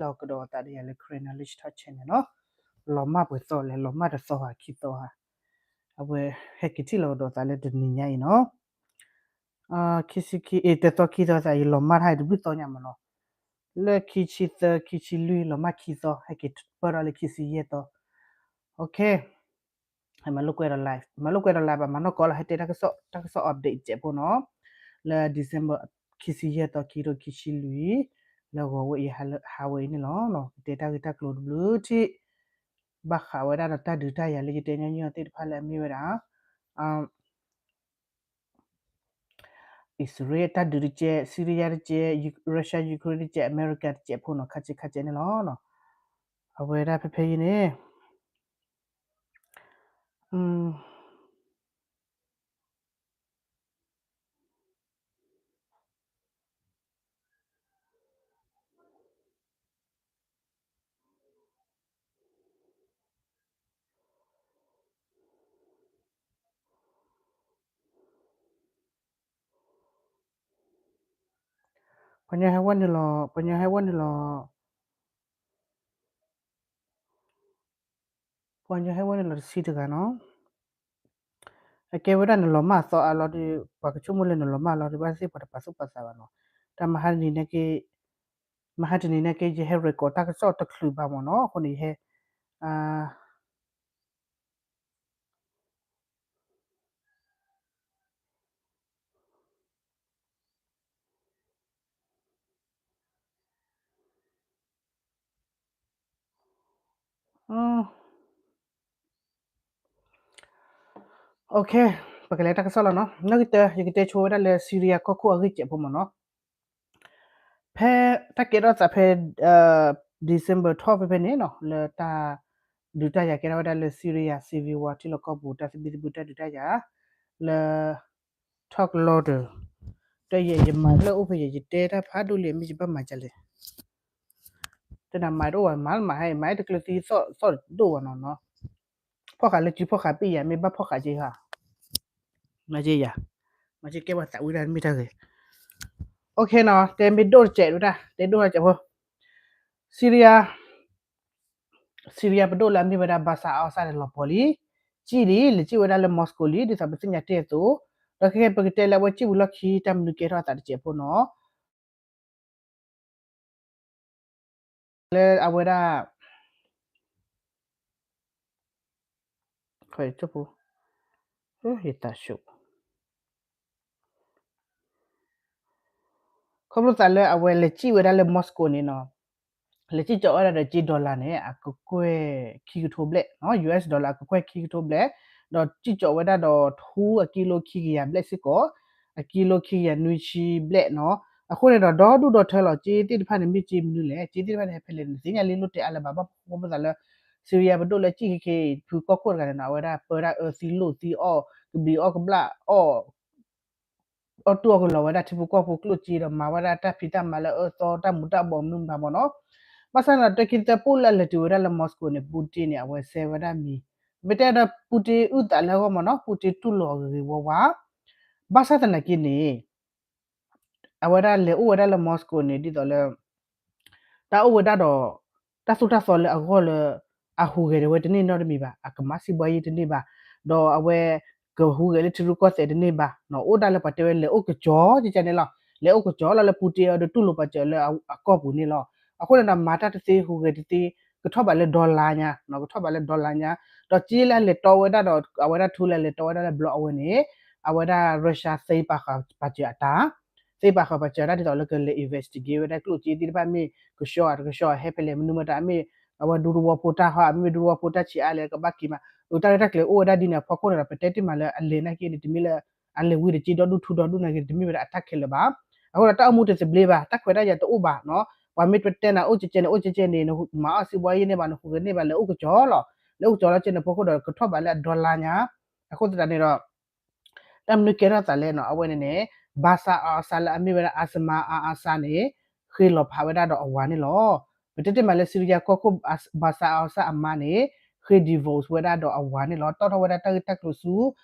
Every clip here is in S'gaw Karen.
လီၤကဒီးအသးဒီးယၤလၢ Karen Knowledge Talk Channel နီၤ, လီၤမၢ်ပှဲၤသီလဲၣ်, လီၤမၢ်တသီဧါ ခံသီဧါ, အဝဲဟဲက့ၤထံၣ်လီၤကဒီးသးလၢတနံၤညါအံၤနီၤ. ခံဆံခံ, အ့ တသီခံသီသး ယလီၤမၢ်တၢ်အံၤတဘျုးသီညါမးနီၤ, လၢခံဆံသၢ ခံဆံလွံၢ် လီၤမၢ်ခံသီ ဟဲက့ၤပၢၢ်ထီၣ်လၢခံဆံယဲၢ်သီ, OK, မၤလိကွဲဒီး live, မၤလိကွဲဒီး live ဘၣ် မၤနီၢ်ကီၢ်လီၤ, ဟဲတဲတၢ်ကစီၣ် တၢ်ကစီၣ် update စဲးဖိနီၤ, လၢ December ခံဆံယဲၢ်သီ ခံကထိခံဆံလွံၢ်, လၢဂီၤဝဲအံၤဟးဝဲအံၤန့ၣ်လီၤ. ကတဲတၢ်ဂ့ၢ်တၢ်ကျိၤတဘျုးထံၣ်, ဘၣ်ဃးဝဲဒၣ်ဒီးတၢ်ဒုးတၢ်ယၤလၢယတဲညီနုၢ်အီၤသ့ၣ်တဖၣ်လၢအမ့ၢ်ဝဲဒၣ် အံၣ်စရ့လးတၢ်ဒုးတကဲး, စံရံယါတကဲး, Russia Ukraine တကဲး, အမဲရကၤတကဲးဖိနီၤ, ခါဆံးခါဆံးန့ၣ်လီၤ. အဝဲဒၣ်ဖဲဖဲအံၤန့ၣ် ပှၤညီဟဲဝဲနုာ်လီၤ, ပှၤညီဟဲဝဲနုာ်လီၤ, ပှၤညီဟဲဝဲနုာ်လီၤတဆံတဂၤနီၤ. အကဲဝဲဒၣ်နလီၤမၢ်အသီအါလီၤဒီး ပှၤကဆိကမိၣ်လၢနလီၤမၢ်အလီၤဒီး ဘၣ်သ့ၣ်ပှၤတပာ်သူၣ်ပာ်သးဘၣ်နီၤ. တၢ်မဟါတနံၤန့ၣ်က့ မဟါတနံၤန့ၣ်က့ ယဟဲ record တၢ်ကစီၣ်တချုးဘၣ်မးနီၤ, အဃိန့ၣ်ယဟဲ OK, ပကလဲၤတၢ်ကစီၣ်လီၤနီၤ. နီၢ်ကတၢၢ် ယကတဲဆိဝဲဒၣ်လၢ Syria ကီၢ်ခိၣ်အဂ့ၢ်စဲးဖိမးနီၤ. ဖဲတၢ်ကဲထီၣ်သးဖဲ December ထီၣ်ဖဲဖဲန့ၣ်နီၤ, လၢတၢ်ဒုးတၢ်ယၤကဲထီၣ်ဝဲဒၣ်လၢ Syria civil war ထံလီၢ်ကီၢ်ပူၤ တၢ်သဘံၣ်သဘုၣ်တၢ်ဒုးတၢ်ယၤ လၢ ထီၣ်ကလီတၢ် တၢ်ယဲယမၤလၢအိၣ်ဖဲယဲ ယတဲတၢ်ဖးဒိၣ်လံ မ့ၢ်ယဘၣ်မၤကလဲၣ်. တနၤမၤတအိၣ်ဘၣ် မၤမၤဟဲ မၤတကျၢၤသံသီၣ်သီၣ်ဒိၣ်ဘၣ်နီၤနီၤ. ဖီၣ်ဃာ်လၢစုဖီၣ်ဃာ်ပ့ၢ်ယၤ မ့ၢ်ဘၣ်ဖီၣ်ဃာ်က့ၤဧါ. မၤက့ၤယၤ, မၤက့ၤကဲပှၤသးဝံၣ်တၢ်မ့ၢ်တၢ်ဂ့ၤ. OK နီၤ, တဲမ့ၢ်ဒိၣ်တစဲးဒိၣ်တၢ် တဲဒိၣ်တစဲးဖိ Syria Syria ပဒိၣ်လၢအမ့ၢ်ဝဲဒၣ် Bashar al-Assad န့ၣ်လီၤပှီၤလံ, စံၣ်လံ, လဲၤစံၣ်ဝဲဒၣ်လၢ Moscow လံ, ဒ်သိးပသ့ၣ်ညါတ့ၢ်အသိး, ဒီးခဲကဲပကတဲလၢအဝဲစံၣ်ဝံၤလီၢ်ခံ တၢ်မနုၤကဲထီၣ်အသးတစဲးဖိနီၤ, လၢအဝဲဒၣ် ယသးဆူၣ် ခီဖျိသးလၢအဝဲလဲၤစံၣ်ဝဲဒၣ်လၢ Moscow န့ၣ်နီၤ, လဲၤစံၣ်ကၠီးဝဲဒၣ်ဒီးကၠ့ dollar န့ၣ် အကကွဲၢ်ခံကထိဘျဲၣ်, US dollar အကကွဲၢ်ခံကထိဘျဲၣ်, ဒီးစံၣ်ကၠီးဝဲဒၣ်ဒီးထူအကံလိခံကယၤဘျဲၣ်စ့ၢ်ကီး, အကံလိခံကယၤနွံဆံဘျဲၣ်နီၤ. အဃိန့ၣ်ဒီး ဒီဒူၣ်ဒီထၢလီၤ ကၠ့သ့ၣ်တဖၣ်န့ၣ် မ့ၢ်ကၠ့မနုၤလဲၣ်, ကၠ့သ့ၣ်တဖၣ်န့ၣ် ဟဲဖဲလဲၣ်န့ၣ် သ့ၣ်ညါလံလိၣ်တဲအါလၢၤဘၣ်, ဘၣ်ဖှိၣ်ဖိသးလၢ Syria ပဒိၣ်လၢစံၣ်ခဲခဲအံၤ ဖုကီၢ်ခိၣ်တဂၤန့ၣ်နီၤ, အဝဲဒၣ်ပၢဒၣ်အၢသံလိာ်သံအီၣ် ကဘျံးအီၣ်ကဘျၣ်အီၣ် အီၣ်တူၢ်အီၣ်ကလီၤဝဲဒၣ်ထံဖိကီၢ်ဖိကျိၣ်စ့ဒီး မၤဝဲဒၣ်တၢ်ဖံးတၢ်မၤလၢအအၢသီတၢ်မူၤတၢ်ဘှီးမနုၤမတၤမ့ၢ်နီၤ. ဘၣ်ဆၣ်န့ၣ်ဒီး တၢ်ခံသၢပူၣ်လၢအလဲၤတုၤဝဲဒၣ်လၢ Moscow န့ၣ် Putin န့ၣ် အဝဲစဲဝဲဒၣ်မံၤ, ပတဲဒီး Putin အုၣ်သးလၢအဂီၢ်မ့ၢ်နီၤ, Putin တူၢ်လိာ်အဂ့ၤဂ့ၤဝါဝါ, ဘၣ်ဆၣ်သနာ်က့န့ၣ် အဝဲဒၣ်လဲၤအိၣ်ဝဲဒၣ်လၢ Moscow န့ၣ် ဒ်သိးလၢ တၢ်အိၣ်ဝဲဒၣ်ဒီး တၢ်သိၣ်တၢ်သီလၢအဂီၢ်လၢ အဟူးဂဲၤဒၣ်ဝဲတန့ၢ်နီတမံၤဘၣ်, အကမၤစံးဘှါယံၤတန့ၢ်ဘၣ်, ဒီးအဝဲ ကဟူးဂဲၤလၢထံရူၢ်ကီၢ်သဲးတန့ၢ်ဘၣ်, အိၣ်ဒၣ်လၢပှၤတဲဝဲလဲၤအိၣ်ကစီၤကကန့ၣ်လီၤ, လဲၤအိၣ်ကစီၤလီၤလၢ Putin အံၤဒီးတူၢ်လိာ်ပာ်စၢၤလၢအကီၢ်ပူၤန့ၣ်လီၤ. အဃိန့ၣ်ဒီး မၤတၢ်တသ့ဟူးဂဲၤတသ့, ကထီၣ်ဘးလၢ dollar ညါ, ကထီၣ်ဘးလၢ dollar ညါ, ဒီးကၠ့လၢအလဲၤတီဝဲဒၣ်ဒီး အဝဲဒၣ်ထူလၢအလဲၤတီဝဲဒၣ်လၢဘျီအဝဲန့ၣ် အဝဲဒၣ် Russia သ့ပာ်ဃာ်ပာ်စၢၤအတၢ် သ့ပာ်ဃာ်ပာ်စၢၤတၢ်ဒ်သိးလၢကလဲၤ investigate ဝဲဒၣ်ကျိၣ်စ့သ့ၣ်တဖၣ်မ့ၢ်ကဆှီဧါတကဆှီ ဟဲဖဲလဲၣ် မနုၤမတၤမ့ၢ် အဝဲဒူသဝီဖိတၢ်ဟီ မ့ၢ်ဒူသဝီဖိတၢ်ဆံးအါလဲၣ် ကဘၣ်က့ၤမး တၢ်ရဲၣ်တၢ်ကျဲၤအိၣ်ဝဲဒၣ်ဒ်န့ၣ်အဖီခိၣ်န့ၣ်ဒီး ပတဲတ့ၢ်မးလၢအလဲၤနာ်က့န့ၣ် တမ့ၢ်လၢ အလဲၤဝံၤဒီးက့ဒီဒူၣ်ထူဒီဒူၣ်နာ်က့ တမ့ၢ်ဝဲဒၣ်အတၢ်ခဲလၢာ်ဘၣ်. အဃိဒီးတၢ်အိၣ်မူတသဘျ့ဘၣ် တၢ်ခွဲးတၢ်ယာ်တအိၣ်ဘၣ်နီၤ ပှၤမ့ၢ်တတဲနၤအိၣ်ကဲကဲန့ၣ် အိၣ်ကဲကဲန့ၣ် နမၤအီၣ်စံးဘှါယံၤန့ၢ်ဘၣ် နဟူးဂဲၤန့ၢ်ဘၣ် လဲၤအိၣ်ကစီၤလီၤ လဲၤအိၣ်ကစီၤလီၤကဲန့ၣ် ဖီခိၣ်ဒီးကထီၣ်ဘးလၢအ dollar ညါ အဃိသတးန့ၣ်ဒီး တၢ်မနုၤကဲထီၣ်သးလဲၣ်နီၤ အဝဲန့ၣ်န့ၣ် Bashar al-Assad လၢအမ့ၢ်ဝဲဒၣ် Bashar al-Assad န့ၣ် ဃ့လီၤဖးဝဲဒၣ်ဒီးအဝၤန့ၣ်လီၤ. ပတဲတ့ၢ်မးလၢ Syria ကီၢ်ခိၣ် Bashar al-Assad အမါန့ၣ် ဃ့ divorce ဝဲဒၣ်ဒီးအဝၤန့ၣ်လီၤ. တီၣ်ထီၣ်ဝဲဒၣ်တၢ်ဂ့ၢ်တၢ်ကျိၤဆူ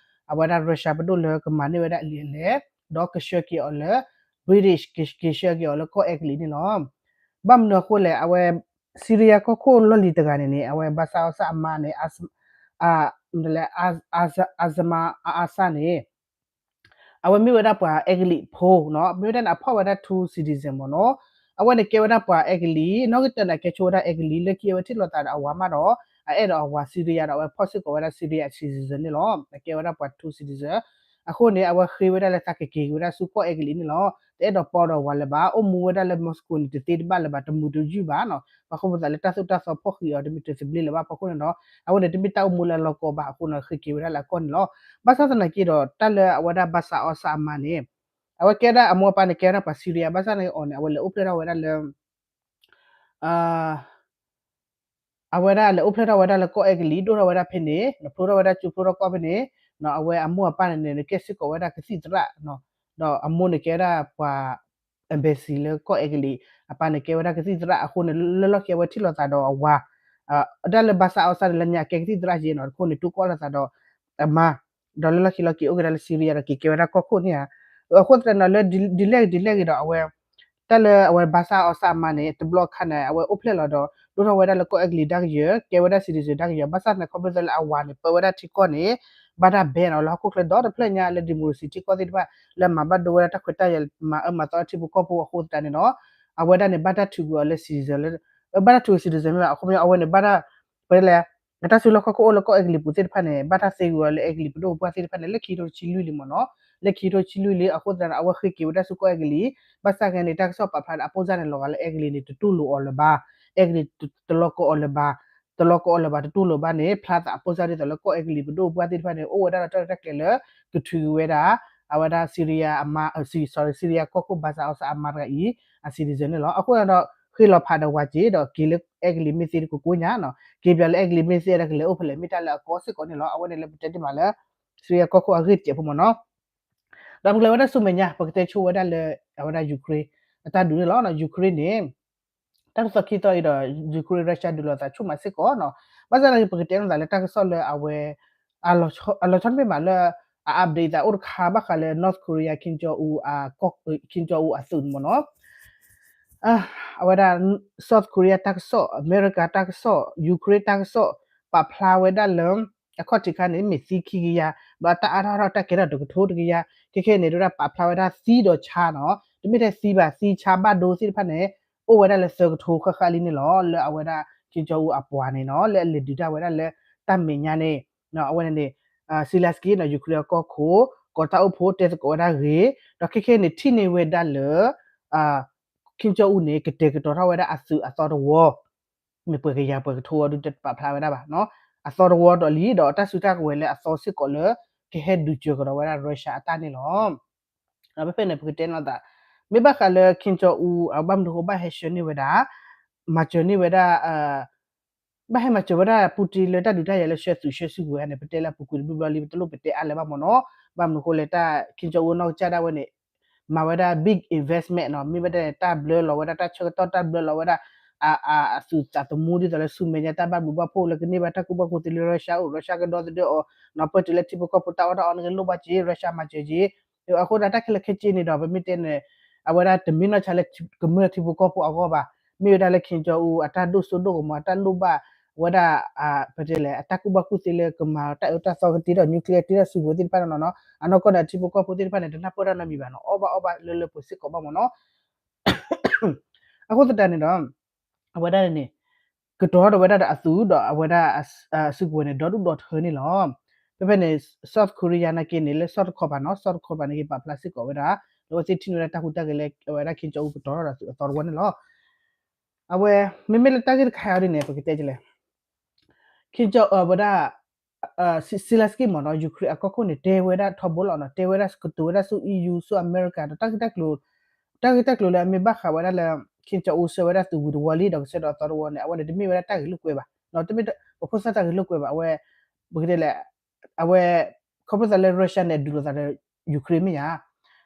အဝဲဒၣ် Russia ပဒိၣ်လၢကမၤန့ၢ်ဝဲဒၣ်အလံာ်အလဲၢ် ဒီးကဆှၢက့ၤအီၤလၢ British က့ၤဆှၢက့ၤအီၤလၢကီၢ်အဲကလံးန့ၣ်လီၤ. ဘၣ်မနုၤအဃိလဲၣ် အဝဲ Syria ကီၢ်ခိၣ်လီၢ်လံၤတဂၤန့ၣ်န့ၣ် အဝဲ Bashar al-Assad အမါန့ၣ် အ Azma al-Assad န့ၣ် အဝဲမ့ၢ်ဝဲဒၣ်ပှၤအဲကလံးဖိနီၤ, မ့ၢ်ဝဲဒၣ်န့ၣ် အဖီၣ်ဝဲဒၣ် two citizen မ့ၢ်နီၤ, အဝဲန့ၣ်ကဲဝဲဒၣ်ပှၤအဲကလံး, နီၢ်ကတၢၢ်န့ၣ် အကဲဆိဝဲဒၣ်အဲကလံး, လၢခံအဝဲထံၣ်လိာ်သးဒီးအဝၤမးဒီး အအဲၣ်ဒိးအဝၤ Syria ဒီးအဝဲဖီၣ်စ့ၢ်ကီးဝဲဒၣ် Syria citizen န့ၣ်လီၤ. အကဲဝဲဒၣ်ပှၤ two citizen အဃိန့ၣ် အဝဲဃ့ဝဲဒၣ်လၢသးကက့ၤက့ၤဝဲဒၣ်ဆူကီၢ်အဲကလံးန့ၣ်လီၤ. တအဲၣ်ဒိးပိာ်ဒီးဝၤလၢၤဘၣ်, အိၣ်မူဝဲဒၣ်လၢ Moscow န့ၣ် တသ့တဘၣ်လၢၤဘၣ်, တမုာ်တယုၢ်ဘၣ်နီၤ. ဘၣ်ဃိပသးလၢတၢ်သိၣ်တၢ်သီဖီၣ်ဃံးအီၤ တမ့ၢ်တသဘျ့လၢၤဘၣ်အဖီခိၣ်န့ၣ်ဒီး အဝဲန့ၣ်တမ့ၢ်တၢ်အိၣ်မူလၢအလီၢ်ကီဘၣ်အဃိန့ၣ် ဃ့က့ၤဝဲဒၣ်လၢအကီၢ်န့ၣ်လီၤ. ဘၣ်ဆၣ်သနာ်က့ဒီး တၢ်လၢအဝဲဒၣ် Bashar al-Assad အမါန့ၣ် အဝဲကဲဝဲဒၣ်အမိၢ်အပၢ်န့ၣ် ကဲဝဲဒၣ်ပှၤ Syria ဘၣ်ဆၣ်သနာ်က့အီၤန့ၣ် အဝဲလဲၤအိၣ်ဖျဲၣ်ထီၣ်ဝဲဒၣ်လၢ အဝဲဒၣ်လဲၤအိၣ်ဖျဲၣ်ထီၣ်ဝဲဒၣ်လၢကီၢ်အဲကလံး ဒိၣ်ထီၣ်ဝဲဒၣ်ဖဲန့ၣ် နဖျိထီၣ်ဝဲဒၣ်ကၠိဖျိထီၣ်ကီၢ်ဖဲန့ၣ် အဝဲအမိၢ်အပၢ်န့ၣ်န့ၣ် ကဲစ့ၢ်ကီးဝဲဒၣ်ကသံၣ်သရၣ်, ဒီးအမိၢ်န့ၣ်ကဲဝဲဒၣ်ပှၤ embassy လၢကီၢ်အဲကလံး, အပၢ်န့ၣ်ကဲဝဲဒၣ်ကသံၣ်သရၣ်အဃိန့ၣ် လၢလီၢ်ခံအဝဲထံၣ်လိာ်သးဒီးအဝၤ, တၢ်လၢ Bashar al-Assad န့ၣ် လၢညါကဲကသံၣ်သရၣ်က့နီၤ, အဃိန့ၣ် တူၢ်ကီၢ်လိာ်သးဒီးအမါ, ဒီးလၢလီၢ်ခံလီၢ်က့ၤအိၣ်က့ၤဒၣ်လၢ Syria ဒီးက့ၤကဲဝဲဒၣ်ကီၢ်ခိၣ်န့ၣ်ဧါ. အဃိသတးန့ၣ်လၢ ဒ်လဲၣ်ဂ့ၤဒ်လဲၣ်ဂ့ၤဒီးအဝဲ တၢ်လၢအဝဲ Bashar al-Assad အမါန့ၣ် တဘျီခါန့ၣ် အဝဲအိၣ်ဖျဲၣ်လီၤဒီး ဒိၣ်ထီၣ်ဝဲဒၣ်လၢကီၢ်အဲကလံးတၢ်ကယၢၤ, ကဲဝဲဒၣ် citizen တၢ်ကယၢၤ, ဘၣ်ဆၣ်သနာ်က့ခီဖျိလၢအဝၤန့ၣ် ပၢဝဲဒၣ်ထံကီၢ်န့ၣ် ဘၣ်တၢ် ban အီၤလၢဟီၣ်ခိၣ်ချၢဒီတဖျၢၣ်ညါလၢ democracy ထံကီၢ်သ့ၣ်တဖၣ် လၢမၤဘၣ်ဒိဝဲဒၣ်တၢ်ခွဲးတၢ်ယာ် မၤအၢမၤသီထံဖိကီၢ်ဖိအဃိသတးန့ၣ်ဒီး အဝဲဒၣ်န့ၣ် ဘၣ်တၢ်ထုးကွံာ်အီၤလၢ citizen လၢ ဘၣ်တၢ်ထုး citizen မ့ၢ်ဘၣ် အဃိမ့ၢ်အဝဲန့ၣ် ဘၣ်တၢ် ပတဲလဲၣ် အတၢ်စုလီၢ်ခီၣ်ခိၣ်အိၣ်လၢကီၢ်အဲကလံးပူၤသ့ၣ်တဖၣ်န့ၣ် ဘၣ်တၢ်သ့ကွံာ်အီၤလၢအဲကလံးပဒိၣ်ပပှၢ်သ့ၣ်တဖၣ်န့ၣ် လၢခံကထိတဆံလွံၢ်လံမ့ၢ်နီၤ, လၢခံကထိတဆံလွံၢ်လံ အဃိသတးန့ၣ် အဝဲဃ့က့ၤဝဲဒၣ်ဆူကီၢ်အဲကလံး, ဘၣ်ဆၣ်သနာ်က့န့ၣ် တၢ်ကစီၣ်ပာ်ဖျါဒီးအပိၢ်စၢ်န့ၣ် လီၤဂာ်လၢအဲကလံးန့ၣ် တတူၢ်လိာ်အီၤလၢၤဘၣ်, အဲကလံးတလီၤကီအီၤလၢၤဘၣ်, တလီၤကီအီၤလၢၤဘၣ် တတူၢ်လိာ်ဘၣ်န့ၣ် ဖျါသးအပိၢ်စၢ်ဒ်သိးလၢကီၢ်အဲကလံးပဒိၣ်ပပှၢ်သ့ၣ်တဖၣ်န့ၣ် အိၣ်ဝဲဒၣ်ဒီးတၢ်ရဲၣ်တၢ်ကျဲၤလၢ ကထုးကွံာ်ဝဲဒၣ် အဝဲဒၣ် Syria အမါ sorry Syria ကီၢ်ခိၣ် Bashar al-Assad အမါတဂၤအံၤ အ citizen န့ၣ်လီၤ. အဃိဒီး ဃ့လီၤဖးဒီးဝၤက့ၤဒီး က့ၤလၢအဲကလံးမ့ၢ်သ့တကိးကိးညါနီၤ, က့ၤပၠးလၢအဲကလံးမ့ၢ်သ့ဒီး ကလဲၤအိၣ်ဖဲလဲၣ် မ့ၢ်တၢ်လၢအကီစ့ၢ်ကီးန့ၣ်လီၤ. အဝဲန့ၣ်လၢပတဲတ့ၢ်မးလၢ Syria ကီၢ်ခိၣ်အဂ့ၢ်တစဲးဖိမ့ၢ်နီၤ. ဒီးပကလဲၤဝဲဒၣ်ဆူမဲာ်ညါ ပကတဲဆိဝဲဒၣ်လၢ အဝဲဒၣ် Ukraine အတၢ်ဒုးန့ၣ်လီၤ. Ukraine န့ၣ် တၢ်တသီခံသီအံၤဒီး Ukraine Russia ဒုးလိာ်သးဆူၣ်မးစ့ၢ်ကီးနီၤ. ဘၣ်ဆၣ်သနာ်က့ ပကတဲလိာ်သးလၢတၢ်ကစီၣ်လၢအဝဲ အလီၤဆီတမ့ၢ်ဘၣ်လၢ အ update သးအိၣ်တခါဘၣ်ဃးလၢ North Korea Kim Jong Un အ Kim Jong Un အသုးန့ၣ်မ့ၢ်နီၤ. အဝဲဒၣ် South Korea တၢ်ကစီၣ်, အမဲရကၤတၢ်ကစီၣ်, Ukraine တၢ်ကစီၣ် ပာ်ဖျါဝဲဒၣ်လၢ အခီၣ်ထံးခါန့ၣ် မ့ၢ်သံခံကယၤ, ဒီးအတၢ်အါထီၣ်ထီၣ်တၢ်ကဲထီၣ်တကထိတကယၤ, ခဲခဲန့ၣ် ဒ်ဝဲဒၣ်ပာ်ဖျါဝဲဒၣ်သံဒီးဆါနီၤ, တမ့ၢ်ထဲသံဘၣ်, သံဆါဘၣ်ဒိသ့ၣ်တဖၣ်န့ၣ် အိၣ်ဝဲဒၣ်လၢသၢကထိဃၣ်ဃၣ်လံန့ၣ်လီၤ. လၢအဝဲဒၣ် Kim Jong Un အပှၤန့ၣ်နီၤ လၢအလဲၤဒုးတၢ်ဝဲဒၣ်လၢတၢ်မဲာ်ညါန့ၣ် အဝဲန့ၣ်န့ၣ် Zelenskyy နီၤ Ukraine အကီၢ်ခိၣ် ကိးတၢ်အိၣ်ဖှိၣ်တဲသကိးဝဲဒၣ်ဂ့ၤ, ဒီးခဲခဲန့ၣ် ထံၣ်န့ၢ်ဝဲဒၣ်လၢ Kim Jong Un န့ၣ် ကတဲာ်ကတီၤထီၣ်ဝဲဒၣ်အသုးအသီတဝီ မ့ၢ်ပှဲၤကယၤပှဲၤကထိအီၤဒုးတပာ်ဖျါဝဲဒၣ်ဘၣ်, အသီတဝီဒီးလံ ဒီးတၢ်စုတၢ်ကဝဲၤလၢအသီစ့ၢ်ကီးလၢ ကဟဲဒုးစၢၤကဒီးဝဲဒၣ် Russia အတၢ်န့ၣ်လီၤ. ဖဲဖဲန့ၣ် ပကတဲနီၤသး မ့ၢ်ဘၣ်ဃးလၢ Kim Jong Un ဘၣ်မနုၤဃိဘၣ်ဟဲဆှၢန့ၢ်ဝဲဒၣ် မၤစၢၤန့ၢ်ဝဲဒၣ် ဘၣ်ဟဲမၤစၢၤဝဲဒၣ် Putin လၢတၢ်ဒုးတၢ်ယၤလၢဆှၢသုးဆှၢစုကဝဲၤန့ၣ် ပတဲလၢအပူၤကွံာ်တဘျီဘျီလံ ပတလိၣ်ပတဲအါလၢၤဘၣ်မ့ၢ်နီၤ. ဘၣ်မနုၤဃိလဲၣ် တၢ် Kim Jong Un နီၢ်ကစၢ်ဒၣ်ဝဲန့ၣ် မၤဝဲဒၣ် big investment နီၤ, မ့ၢ်ဝဲဒၣ်တၢ်ဘျၢလီၤဝဲဒၣ်တၢ်ဆၢကတီၢ် တၢ်ဘျၢလီၤဝဲဒၣ် အသုးသးသမူဒ်သိးလၢဆူမဲာ်ညါတၢ်ဘၣ်ဘျုးဘၣ်ဖှိၣ်လၢကန့ၢ်ဘၣ်တၢ်ကူၣ်ဘၣ်ကူၣ်သ့လၢ Russia အိၣ် Russia ကဒီသဒၢအီၤ နီၤ ပၢၢ်တုၤလၢထံဖိကီၢ်ဖိတၢ်အီၣ်တၢ်အီန့ၣ်ကလိၣ်ဘၣ်က့ၤ Russia မၤစၢၤက့ၤ အဃိသတးတၢ်ခဲလၢာ်ခဲဆ့န့ၣ်ဒီး ပမ့ၢ်တဲန့ၣ် အဝဲဒၣ်တမ့ၢ်နီၢ်ဆါလၢကမျၢၢ်ထံဖိကီၢ်ဖိအဂီၢ်ဘၣ်, မ့ၢ်ဝဲဒၣ်လၢ Kim Jong Un အတၢ်ဒိၣ်စိဒိၣ်ကမီၤ အတၢ်လိၣ်ဘၣ်ဝဲဒၣ် ပတဲလဲၣ် အတၢ်ကူၣ်ဘၣ်ကူၣ်သ့လၢကမၤတၢ်အၢတၢ်သီကတ့ထီၣ် nuclear တ့ထီၣ်စုကဝဲၤသ့ၣ်တဖၣ်န့ၣ်နီၤ, အနီၢ်ကီၢ်န့ၣ် အထံဖိကီၢ်ဖိသ့ၣ်တဖၣ်န့ၣ် တနၢ်ပၢၢ်တၢ်နီတမံၤဘၣ်နီၤ, အီၣ်ဘၣ်အီၣ်ဘၣ်လၢလၢပှဲၤပှဲၤစ့ၢ်ကီးဘၣ်မ့ၢ်နီၤ. အဃိသတးန့ၣ်ဒီး အဝဲဒၣ်န့ၣ် ကတီၤထီၣ်ဝဲဒၣ်ဒီးအသုးဒီးအဝဲဒၣ် စုကဝဲၤန့ၣ် ဒီဒူၣ်ဒီထၢန့ၣ်လီၤ. ဖဲဖဲန့ၣ် South Korea နာ်က့န့ၣ် လၢ South Korea နီၤ South Korea နာ်က့ ပာ်ဖျါစ့ၢ်ကီးဝဲဒၣ် လၢအဝဲသ့ၣ်ထံၣ်န့ၢ်ဝဲဒၣ်တၢ်ဟူးတၢ်ဂဲၤလၢ အဝဲဒၣ် Kim Jong Un ကတီၤထီၣ်ဒီးသုးအသီတဝီန့ၣ်လီၤ. အဝဲ မ့မ့ၢ်လၢတၢ်ဂ့ၢ်တခါအံၤဒ်န့ၣ် ပကတဲကလဲၣ် Kim Jong Un ဝဲဒၣ် Zelenskyy မ့ၢ်နီၤ Ukraine အကီၢ်ခိၣ်န့ၣ် တဲဝဲဒၣ်ထီဘိလီၤနီၤ, တဲဝဲဒၣ်ကတိၤဝဲဒၣ်ဆူ EU ဆူအမဲရကၤဒီး တၢ်ဂ့ၢ်တၢ်ကျိၤ တၢ်ဂ့ၢ်တၢ်ကျိၤလၢအမ့ၢ်ဘၣ်ဃးဝဲဒၣ်လၢ Kim Jong Un ဆှၢဝဲဒၣ်သုးဝံၤတဝီလံ ဒီးကဆှၢဒီးအသီတဝီန့ၣ် အဝဲန့ၣ်တမ့ၢ်ဝဲဒၣ်တၢ်ဂ့ၢ်လိာ်ကွဲဘၣ်, တမ့ၢ်ပဖိသၣ်တၢ်ဂ့ၢ်လိာ်ကွဲဘၣ်, အဝဲ ပကတဲလဲၣ် အဝဲ ခီဖျိသးလၢ Russia န့ၣ် ဒုးလိာ်သးဒီး Ukraine မ့ၢ်ဧါ,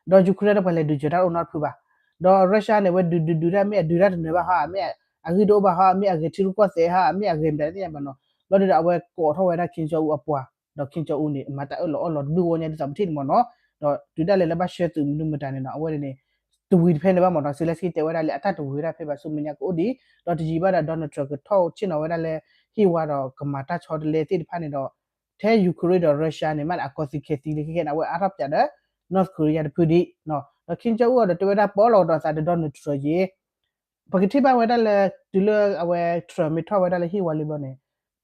ဒီး Ukraine ဒီးပှၤလဲၤဒုးစၢၤတၢ်အိၣ်နီတဖုဘၣ်, ဒီး Russia န့ၣ် အဝဲဒုးဒုးဒုးတၢ်မ့ၢ်အဒုးတၢ်တနၢၤဘၣ်ဟီ မ့ၢ်အဂံၢ်တအိၣ်ဘၣ်ဟီ မ့ၢ်အဂဲၤထံရူၢ်ကီၢ်သဲးဟီ မ့ၢ်အဂဲၤမတၤသ့ၣ်ညါဘၣ်နီၤ, လီၤဒုးဒီးအဝဲကိးထီၣ်ဝဲဒၣ် Kim Jong Un အပှၤ ဒီး Kim Jong Un န့ၣ် မၤတၢ်အၢၣ်လီၤအီလီၤတဘျုးဂီၢ်ညါဒ်သိးပထံၣ်န့ၣ်မ့ၢ်နီၤ, ဒီးတုၤဒၣ်လဲာ်လၢဘၣ်ဆှၢသုးမနုၤမတၤန့ၣ်နီၤ အဝဲန့ၣ်န့ၣ် တဝံၤတဖဲန့ၣ်ဘၣ်မ့ၢ်နီၤ, Zelensky တဲဝဲဒၣ်လၢအတၢ်တဝံၤဝဲဒၣ်ဖဲဘၣ်ဆူမဲာ်ညါကအိၣ်ဒံး, ဒီးတယံာ်ဘၣ်ဒီး Donald Trump ကထီၣ်ဆ့ၣ်နီၤဝဲဒၣ်လၢ ဟ့ၣ်ဝါဒီးကမၤတၢ်ဆီတလဲသ့ၣ်တဖၣ်န့ၣ်ဒီး ထဲ Ukraine ဒီး Russia န့ၣ် မ့ၢ်အကီၢ်သံခဲသံလၢခဲခဲန့ၣ် အဝဲအါထီၣ်ပၠးဒီး North Korea တဖုဒံး, ဒီး Kim Jong Un အီၤဒီးတဲဝဲဒၣ်ပီလီၤကဒီးသးဒီး Donald Trump ယ့ၣ် ပကထံၣ်ဘၣ်ဝဲဒၣ်လၢ တုၤလၢအဝဲ Trump မ့ၢ်ထီၣ်ဝဲဒၣ်လၢဟ့ၣ်ဝါလံဘျီန့ၣ်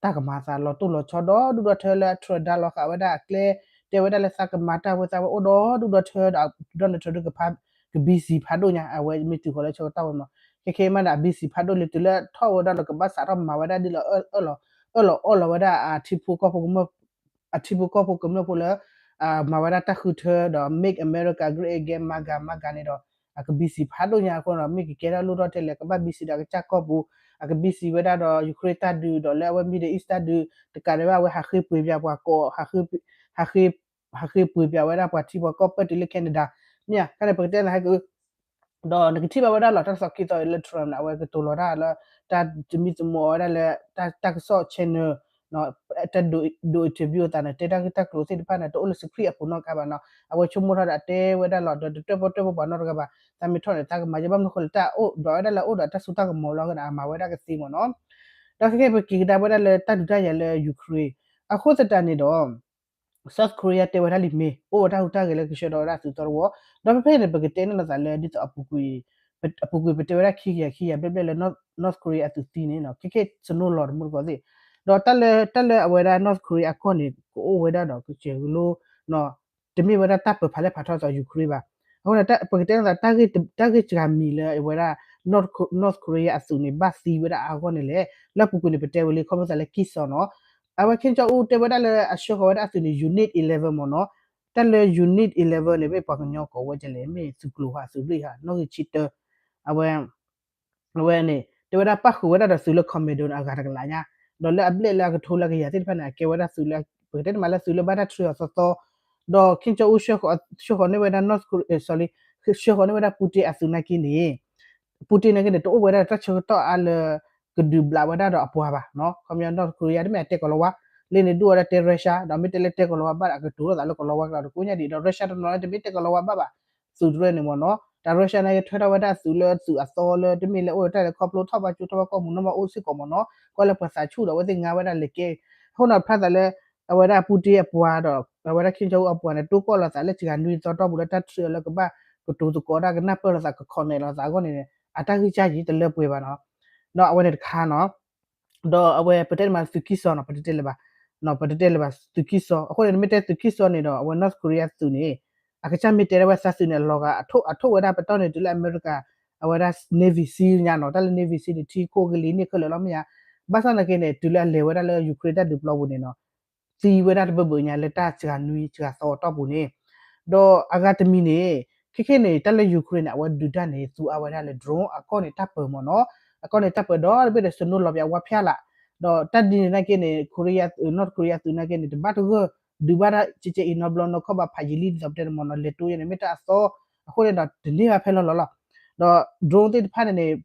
တၢ်ကမၤသးလီၤတိၢ်လီၤဆီဒီဒူၣ်ဒီထၢလၢအ Trump ဒါလီၤဃာ်ဝဲဒၣ်အကျဲ, တဲဝဲဒၣ်လၢသးကမၤတၢ်ဝဲသးဝဲအိၣ်ဒီဒူၣ်ဒီထၢဒီး Donald Trump ဒုးကဖး က busy ဖးဒိၣ်ညါ အဝဲမ့ၢ်တုၤဃီၤလၢဆၢကတီၢ်ဝဲမး, ခဲခဲမးန့ၣ် အ busy ဖးဒိၣ်လံ တုၤလၢထီၣ်ဝဲဒၣ်ဒီးကဘၣ်စးထီၣ်မၤဝဲဒၣ်ဒ်လီၤ အၢၣ်လီၤအီလီၤဝဲဒၣ်အထံဖိကီၢ်ဖိကမၢၢ် အထံဖိကီၢ်ဖိကမျၢၢ်ဖိလၢ မၤဝဲဒၣ်တၢ်ဃုထၢဒီး Make America Great Again MAGA MAGA န့ၣ်ဒီး အက busy ဖးဒိၣ်ညါအဃိဒီး မ့ၢ်ကကဲထီၣ်လိၣ်ထီၣ်ထဲလဲၣ် ကဘၣ် busy ဒီးအကစၢ်ကီၢ်ပူၤ, အက busy ဝဲဒၣ်ဒီး Ukraine တၢ်ဒုးဒီးလၢအဝဲ Middle East တၢ်ဒုး တကးဒံးဘၣ်အဝဲဟးဃ့ပှ့ၤပၠးပှၤကိး ဟးဃ့ ဟးဃ့ပှ့ၤပၠးဝဲဒၣ်ပှၤထံပှၤကီၢ်ပၢၢ်တုၤလၢ Canada မ့ၢ်ဧါ ခါန့ၣ်ပကတဲနၤဟဲက့ၤ ဒီးနကထံၣ်ဘၣ်ဝဲဒၣ်လီၤ တၢ်ကစီၣ်ခံသီအံၤလၢ Trump န့ၣ် အဝဲကတိၤလီၤတၢ်လၢ တၢ်သမံသမိးအီၤဝဲဒၣ်လၢ တၢ်ကစီၣ် channel တၢ်ဒိး interview အသးန့ၣ် တဲတၢ်ဂ့ၢ်တၢ်ကျိၤသ့ၣ်တဖၣ်န့ၣ် တအိၣ်လၢ script အပူၤနီတခါဘၣ်နီၤ အဝဲဆိကမိၣ်ထီၣ်ဒီးအတဲဝဲဒၣ်လီၤ ဒီးတတၢၣ်ပီၣ်တၢၣ်ပီၣ်ပှၤနီတဂၤဘၣ် သးမ့ၢ်ထီၣ်န့ၣ် သးကမၤယဘၣ်မနုၤဃိလဲၣ် တၢ်အိၣ်ဒီးဝဲဒၣ်လၢအိၣ်ဒီးတၢ်စိတၢ်ကမီၤလီၤ အမၤဝဲဒၣ်ကသ့မ့ၢ်နီၤ ဒီးခဲကဲပက့ၤကဒါဝဲဒၣ်လၢတၢ်ဒုးတၢ်ယၤလၢ Ukraine အဃိသတးန့ၣ်ဒီး South Korea တဲဝဲဒၣ်လံမ့ၢ် အိၣ်ဝဲတၢ်ဟူးတၢ်ဂဲၤလၢကဆှၢဒီးဝဲဒၣ်သုးသီတဝီ, ဒီးဖဲဖဲန့ၣ် ပကတဲန့ၣ်လီၤသးလၢ ဒ်သိးအပူၤကွံာ် အပူၤကွံာ်ပတဲဝဲဒၣ်ခံကယၤခံကယၤဘျဲၣ်ဘျဲၣ်လၢ North Korea အသုးသံန့ၣ် ခဲကဲစနိလီၤတမူတကိးသ့ၣ်, ဒီးတၢ်လၢ တၢ်လၢအဝဲဒၣ် North Korea အကီၢ်န့ၣ် ကအိၣ်ဝဲဒၣ်ဒီးကစၢၢ်ကလိ တမ့ၢ်ဝဲဒၣ်တၢ်ပၢၤဖးလဲၢ်ဖးထီသး Ukraine ဘၣ်. အဃိန့ၣ် ပကတဲန့ၣ်သး တၢ်ဂ့ၢ်တဂၤမံၤလၢအဝဲဒၣ် North Korea အသုးန့ၣ် ဘၣ်သံဝဲဒၣ်အါဂီၢ်န့ၣ်လဲၣ်, လၢပူၤကွံာ်န့ၣ် ပတဲဝဲလံ ခီဖျိသးလၢကံၢ်စီနီၤ အဝဲ Kim Jong Un တဲဝဲဒၣ်လၢအဆှၢဃီၤဝဲဒၣ်အသုးန့ၣ် unit eleven မ့ၢ်နီၤ, တၢ်လၢ unit eleven န့ၣ် မ့ၢ်ပှၤကညီကိးဝဲဒ်လဲၣ် မ့ၢ်သုးကျိၤဟးသုးရ့ၣ်ဟး နီၣ်ဂံၢ်ဆံတၢ, အဝဲ အဝဲန့ၣ် တဲဝဲဒၣ်ပၣ်ဃုာ်ဝဲဒၣ်ဒီးသုးလၢ commando န့ၣ် အဂၤတကလးညါ, ဒီးလၢအဘျဲၣ်လၢအကထိလၢကယၤသ့ၣ်တဖၣ်န့ၣ် အကဲဝဲဒၣ်သုးလၢ ပကတဲတမံၤလၢသုးလၢဘၣ်တၢ်ထြၢအီၤသီသီ, ဒီး Kim Jong Un ဆှၢဃီၤန့ၢ်ဝဲဒၣ် North Korea, sorry, ဆှၢဃီၤန့ၢ်ဝဲဒၣ် Putin အသုးနာ်က့န့ၣ် Putin နာ်က့န့ၣ် တအိၣ်ဝဲဒၣ်တၢ်ဆၢကတီၢ်အါလၢ ကဒုးဘျးဝဲဒၣ်ဒီးအပှၤဘၣ်, ခီပညီ North Korea တမ့ၢ်အတဲကီၤလၤဝါ, လၢန့ၣ်ဒုးဝဲဒၣ်တဲ Russia ဒီးမ့ၢ်တဲလၢတဲကီၤလၤဝါဘၣ်ဒီး အကတိၤလိာ်သးလၢကီၤလၤဝါကျါဒီးကိးညါဒံး ဒီး Russia တနီၤလၢတမ့ၢ်တဲကီၤလၤဝါဘၣ်ဘၣ်, သုးတရၢန့ၣ်မ့ၢ်နီၤ, တၢ် Russia နာ်က့ထွဲထီၣ်ဝဲဒၣ်သုးလၢသုးအသီလၢတမ့ၢ်လၢအိၣ်တၢ်လၢခီဖျိထီၣ်ဘၣ်ကၠိထီၣ်ဘၣ်ကီၢ်မုၢ်နီၢ်မးအိၣ်စ့ၢ်ကီးမ့ၢ်နီၤ, ကွၢ်လၢပှၤသးဆူၣ်ဒီးအဝဲသ့ၣ်ငါဝဲဒၣ်လဲၤကဲ, အဃိန့ၣ်ဖျါသးလၢ အဝဲဒၣ် Putin အပှၤဒီး အဝဲဒၣ် Kim Jong Un အပှၤန့ၣ် တိၢ်ကီၢ်လိာ်သးလၢစှၤနွံသီတီၢ်ပူၤလၢတၢ်ထြၢလၢကဘၣ်ကတိၤသကိးတၢ်ကနၢ်ပၢၢ်လိာ်သးက connect လိာ်သးအဂီၢ်န့ၣ် အတၢ်ဂံၢ်စၢ်ယံၤတလၢပှဲၤဘၣ်နီၤ, ဒီးအဝဲန့ၣ်တခါနီၤ ဒီးအဝဲပတဲတမံၤသုးကံၢ်စီနီၤ ပတတဲလၢၤဘၣ်, ပတတဲလၢၤဘၣ်သုးကံၢ်စီ, အဃိန့ၣ် မ့ၢ်တဲသုးကံၢ်စီန့ၣ်ဒီး အဝဲ North Korea သုးန့ၣ် အကစၢ်မ့ၢ်တဲဒၣ်ဝဲသးသုးန့ၣ် အလီၤဂာ် အထိၣ်ဝဲဒၣ်ပတီၢ်န့ၣ် တုၤလၢအမဲရကၤ အဝဲဒၣ် Navy SEAL ညါနီၤ, တၢ်လၢ Navy SEAL န့ၣ် ထံခိၣ်ကလံၤန့ၣ်ခဲလၢာ်လီၤမ့ၢ်ဧါ, ဘၣ်ဆၣ်သနာ်က့န့ၣ် တုၤလၢအလဲၤဝဲဒၣ်လၢ Ukraine တၢ်ဒုးပျီပူၤန့ၣ်နီၤ သံဝဲဒၣ်တဘၢဘၢညါလၢတၢ်စှၤနွံစှၤသီတီၢ်ပူၤန့ၣ်, ဒီးအဂၤတမံၤန့ၣ် ခဲခဲန့ၣ် တၢ်လၢ Ukraine န့ၣ် အဝဲဒုးတၢ်န့ၣ် သူအါဝဲဒၣ်လၢ drone အကီၢ်န့ၣ်တၢ်ပၢၤမ့ၢ်နီၤ, အကီၢ်န့ၣ်တၢ်ပၢၤဒီတဘ့ၣ်ဒီး စနိလီၤပၠးဝါဖၠၣ်လး, ဒီးတၢ်ဒ်န့ၣ်နာ်က့န့ၣ် Korea North Korea သုးနာ်က့န့ၣ် တဘၣ်တဂၢၢ် ဒုးဘၣ်တၢ်ကဲကဲအံၤနီတဘျီနီၢ်ခီၣ်ဘၣ်ဖးယံာ်လံဒ်သိးပတဲန့ၣ်မ့ၢ်နီၤ လဲၤတိယဲန့ၣ် မ့ၢ်တၢ်အသီ, အဃိန့ၣ်ဒီးတန့ၢ်ဘၣ်ဖဲလီၤလီၤလီၤ, ဒီး drone သ့ၣ်တဖၣ်န့ၣ်န့ၣ်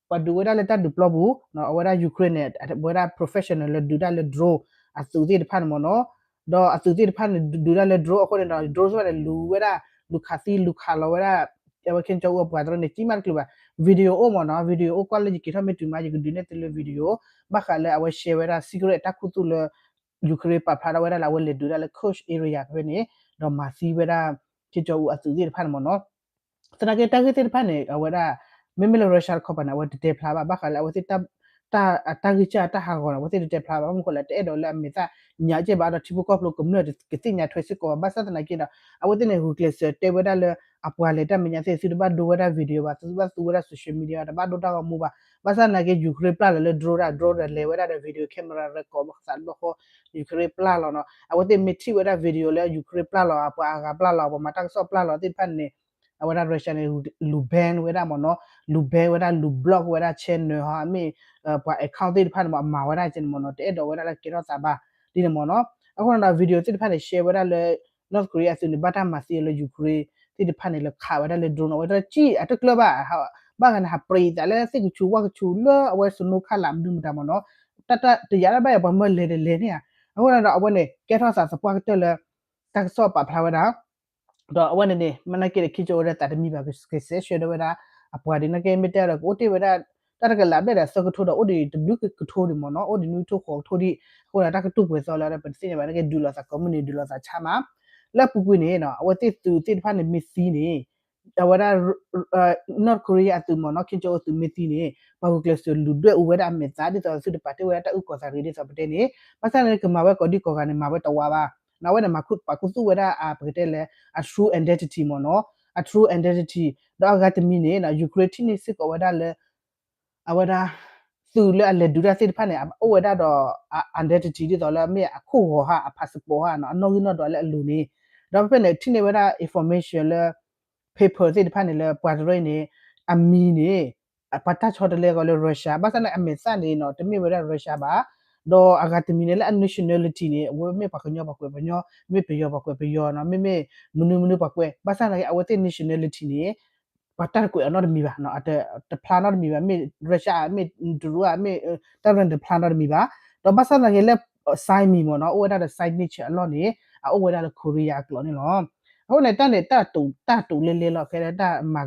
ပှၤဒုးဝဲဒၣ်လၢတၢ်ဒုးပျီပူၤ, အဝဲဒၣ် Ukraine န့ၣ် အဝဲဒၣ် professional လၢဒုးတၢ်လၢ drone အသုးသ့ၣ်တဖၣ်န့ၣ်မ့ၢ်နီၤ, ဒီးအသုးသ့ၣ်တဖၣ်န့ၣ် ဒုးတၢ်လၢ drone အဃိန့ၣ်ဒီး drone သ့ၣ်တဖၣ်န့ၣ် လူၤဝဲဒၣ် လူၤခးသံ လူၤခးလီၤဝဲဒၣ် အဝဲ Kim Jong Un အပှၤတရၢန့ၣ် ကံမးတချုးဘၣ်, video အိၣ်မ့ၢ်နီၤ, video အိၣ်ကွၢ်လၢယက့ၤထီၣ်မ့ၢ်တုၤမး ယကဒုးနဲၣ်သုလၢ video, ဘၣ်ဃးလၢအဝဲ share ဝဲဒၣ် secret တၢ်ခူသူၣ်လၢ Ukraine ပာ်ဖျါထီၣ်ဝဲဒၣ်လၢအဝဲလဲၤဒုးတၢ်လၢ Kursk area ဖဲန့ၣ်, ဒီးမၤသံဝဲဒၣ် Kim Jong Un အသုးသ့ၣ်တဖၣ်န့ၣ်မ့ၢ်နီၤ သနာ်က့တၢ်ဂ့ၢ်သ့ၣ်တဖၣ်န့ၣ် အဝဲဒၣ် မ့မ့ၢ်လၢ Russia တခီပၤန့ၣ် အဝဲတတဲဖျါဘၣ်, ဘၣ်ဃးလၢအဝဲသ့ၣ် တၢ်ဂံၢ်စၢ်တၢ်ဟးဂီၤန့ၣ် အဝဲသ့ၣ်တတဲဖျါဘၣ်, ဘၣ်မနုၤဃိလဲၣ် တအဲၣ်ဒိးလၢအမဲာ်သၣ်ညါကဲဘၣ်ဒီး ထံဖိကီၢ်ဖိကမျၢၢ်တကသ့ၣ်ညါထွဲစ့ၢ်ကီးဘၣ်, ဘၣ်ဆၣ်သနာ်က့ဒီး အဝဲသ့ၣ်န့ၣ် ဂုာ်ကျဲးစၢးတဲဝဲဒၣ်လၢ အပှၤလဲၤတၢ်မဲာ်ညါသ့ၣ် သုတဘၣ်ဒိဝဲဒၣ် video ဘၣ်, သုတဘၣ်သူဝဲဒၣ် social media ဘၣ်, တဘၣ်ဒိတၢ်ဂီၤမူဘၣ်, ဘၣ်ဆၣ်သနာ်က့ Ukraine ပျၢ်လီၤလၢ drone ဒၣ် drone ဒီးလဲၤဝဲဒၣ်ဒီး video camera record ဘၣ်ဃးသးတဘျီဃီ Ukraine ပျၢ်လီၤနီၤ, အဝဲသ့ၣ်မ့ၢ်ထံၣ်ဝဲဒၣ် video လၢ Ukraine ပျၢ်လီၤ အပှၤအဂၤပျၢ်လီၤ ပှၤမၤတၢ်ကစီၣ်ပျၢ်လီၤသ့ၣ်တဖၣ်န့ၣ် အဝဲဒၣ် Russia န့ၣ် လူၤ ban ဝဲဒၣ်မ့ၢ်နီၤ, လူၤ ban ဝဲဒၣ် လူၤ block ဝဲဒၣ် channel ဟီ မ့ၢ် ပှၤ account သ့ၣ်တဖၣ်န့ၣ်မ့ၢ် အမၤဝဲဒၣ်ကဲန့ၣ်မ့ၢ်နီၤ, တအဲၣ်ဒိးဝဲဒၣ်လၢကဲထီၣ်သးဘၣ် ဒ်န့ၣ်မ့ၢ်နီၤ, အဃိန့ၣ်ဒီး video သ့ၣ်တဖၣ်န့ၣ် share ဝဲဒၣ်လၢ North Korea အသုးန့ၣ် ဘၣ်တၢ်မၤသံအီၤလၢ Ukraine သ့ၣ်တဖၣ်န့ၣ် လဲၤခးဝဲဒၣ်လၢ drone အဝဲတကံၢ်အတကျၢၢ်ဘၣ်, ဘၣ်ဂၤန့ၣ် ဟးပြံးသးလၢသ့ၣ်ကဆူးဝၣ်ကဆူးလၢအဝဲ snow ခါလးမနုၤမတၤမ့ၢ်နီၤ, တၢ်တယာ်ဒၣ်ဘၣ်ယၤ ပှၤမၢလဲၤဒီးလဲၤန့ၣ်ဧါ, အဃိန့ၣ်ဒီး အဝဲန့ၣ် ကဲထီၣ်သးသပှၢ်ကတၢၢ်လၢ တၢ်ကစီၣ်ပာ်ဖျါဝဲဒၣ် ဒီးအဝဲန့ၣ်န့ၣ် မ့ၢ်နာ်က့ဒီး ခ့ကၠီအိၣ်ဝဲဒၣ်သးတမံဘၣ် ကစဲးဆှၢဒီးဝဲဒၣ် အပှၤဒ်နာ်က့ မ့ၢ်တဲဒီး ကအိၣ်တ့ၢ်ဝဲဒၣ် တၢ်တကလးဘျဲၣ်ဒီးသၢကထိဒီး အိၣ်ဒံးတဘျုးကထိဒံးမ့ၢ်နီၤ, အိၣ်ဒံးနွံကထိဃိးကထိဒံး အဃိန့ၣ် တၢ်ကတိၢ်ပှဲၤသီလၢ ပတသ့ၣ်ညါဘၣ်နာ်က့ ဒုးလိာ်သးကိးမုၢ်နံၤ ဒုးလိာ်သးဆါမး. လၢအပူၤကွံာ်န့ၣ် အဝဲသ့ၣ်သုးသ့ၣ်တဖၣ်န့ၣ်မ့ၢ်သံန့ၣ် အဝဲဒၣ် North Korea အသုးမ့ၢ်နီၤ, ခ့ကၠီအိၣ်သုးမ့ၢ်သံန့ၣ် ပှၤဂုာ်ကျဲးစၢးလူၤဒွဲၣ်အူဝဲဒၣ်အမဲာ်သၣ် ဒ်သိးသုတပာ်တ့ၢ်ဝဲဒၣ်တၢ်အုၣ်ကီၤသးရ့ဒ်သိးပတဲန့ၣ်, ဘၣ်ဆၣ်န့ၣ် ကမၤဝဲကိးဒံကိးဂၤန့ၣ် မၤဝဲတဝါဘၣ်. အဝဲန့ၣ် မၤခူသူၣ်ဝဲဒၣ် ပကတဲလဲၣ် အ true identity မ့ၢ်နီၤ, အ true identity ဒီးအဂၤတမံၤန့ၣ် Ukraine ထံၣ်န့ၢ်စ့ၢ်ကီးဝဲဒၣ်လၢ အဝဲဒၣ် သုးလၢအလဲၤဒုးတၢ်သ့ၣ်တဖၣ်န့ၣ် အိၣ်ဝဲဒၣ်ဒီး identity ဒ်သိးလၢမ့ၢ်အခိၣ်ဂီၤဟါ အ passport ဟါနီၤ, အနီၣ်ဂံၢ်နီၣ်ဒွးလၢအလိၤန့ၣ်, ဒီးဖဲဖဲန့ၣ် ထံၣ်န့ၢ်ဝဲဒၣ် information လၢ paper သ့ၣ်တဖၣ်န့ၣ်လၢပှၤတရၢအံၤန့ၣ် အမံၤန့ၣ် ပှၤတၢ်ဆီတလဲကီးလၢ Russia ဘၣ်ဆၣ်န့ၣ် အမဲာ်သၣ်န့ၣ်နီၤ တမ့ၢ်ဝဲဒၣ် Russia ဘၣ်, ဒီးအဂၤတမံၤန့ၣ်လၢအ nationality န့ၣ် အဝဲမ့ၢ်ပှၤကညီပှၤကွဲးပှၤကညီ, မ့ၢ်ပယီၤပှၤကွဲးပယီၤနီၤ, မ့မ့ၢ်မနုၤမနုၤပှၤကွဲး, ဘၣ်ဆၣ်သနာ်က့ အဝဲသ့ၣ် nationality န့ၣ် ပှၤတၢ်တကွဲးအီၤနီတမံၤဘၣ်, တဖျါနီတမံၤဘၣ်, မ့ၢ် Russia မ့ၢ် တရူး မ့ၢ် တၢ်ရၢန့ၣ်တဖျါနီတမံၤဘၣ်, ဒီးဘၣ်ဆၣ်သနာ်က့လၢ sign မံၤမ့ၢ်နီၤ အိၣ်ဝဲဒၣ်ဒီး signature အလီၢ်န့ၣ် အအိၣ်ဝဲဒၣ်လၢ Korea အကျိာ်န့ၣ်လီၤ. အဃိန့ၣ် တၢ်န့ၣ် တၢ်တိာ်လဲလဲလီၤ ခဲလၢာ်တၢ်မ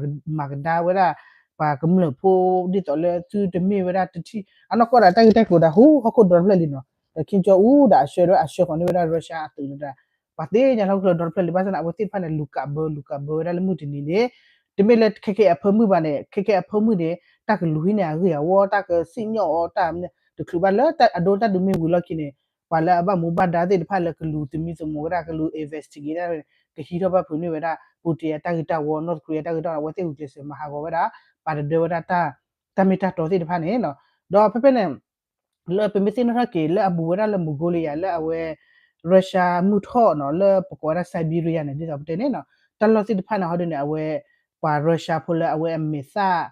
ၤကဒါဝဲဒၣ် ပှၤကမျၢၢ်ဖိ ဒ်သိးလၢသုတမ့ၢ်ဝဲဒၣ်တထံၣ် အနီၢ်ကီၢ်ဒီးတၢ်ဂ့ၢ်တၢ်ကျိၤဒီး ဟူဟီၣ်ခိၣ်ဒီတဖျၢၣ်လံနီၤ, ဒီး ခ့ကၠီအိၣ်ဒီးအဆှၢဒီးအဆှၢဃီၤန့ၢ်ဝဲဒၣ် Russia အသုးဒီး ပှၤသ့ၣ်ညါလၢဟီၣ်ခိၣ်ဒီတဖျၢၣ်လံ ဘၣ်ဆၣ်န့ၣ် အဝဲသ့ၣ်တဖၣ်န့ၣ် လူၤကးဘၢ လူၤကးဘၢဝဲဒၣ်လၢမုၢ်တနံၤန့ၣ် တမ့ၢ်လၢခဲကဲအဖၢမုၢ်ဘၣ်န့ၣ် ခဲကဲအဖၢမုၢ်န့ၣ် တၢ်ကလူၤဟံးန့ၢ်အဂ့ၢ်အဝီ တၢ်ကစံၣ်ညီၣ်အီၤ တၢ်တချုးဘၣ်လၢ အဒိတၢ်ဒုးမ့ၢ်ဝံၤလီၢ်ခံန့ၣ် ပှၤလၢအဘၣ်မူဘၣ်ဒါသ့ၣ်တဖၣ်လၢကလူၤသမံသမိးဝဲဒၣ် ကလူၤ investigate ဒၣ် ကဟံးထီၣ်ဘၣ်ဖုးန့ၢ်ဝဲဒၣ် Putin အတၢ်ဂ့ၢ်တၢ်ဝီ North Korea တၢ်ဂ့ၢ်တၢ်ဝီ အဝဲသ့ၣ်ဂုာ်ကျဲးစၢးမၤဟးဂီၤဝဲဒၣ် ပာ်တဒၢဝဲဒၣ် တၢ်မ့ၢ်တၢ်တီသ့ၣ်တဖၣ်န့ၣ်နီၤ, ဒီးဖဲဖဲန့ၣ် လၢပမ့ၢ်သ့ၣ်နီၣ်ထီၣ်က့ၤ လၢအဘူးဝဲဒၣ်လၢ Mongolia လၢအဝဲ Russia မုၢ်ထီၣ်နီၤ လၢပကိးဝဲဒၣ် Siberia န့ၣ် ဒ်သိးပတဲန့ၣ်နီၤ တၢ်လီၢ်သ့ၣ်တဖၣ်န့ၣ် ဟီဒုန့ၣ် အဝဲ ပှၤ Russia ဖိလၢအဝဲအမဲာ်သၣ်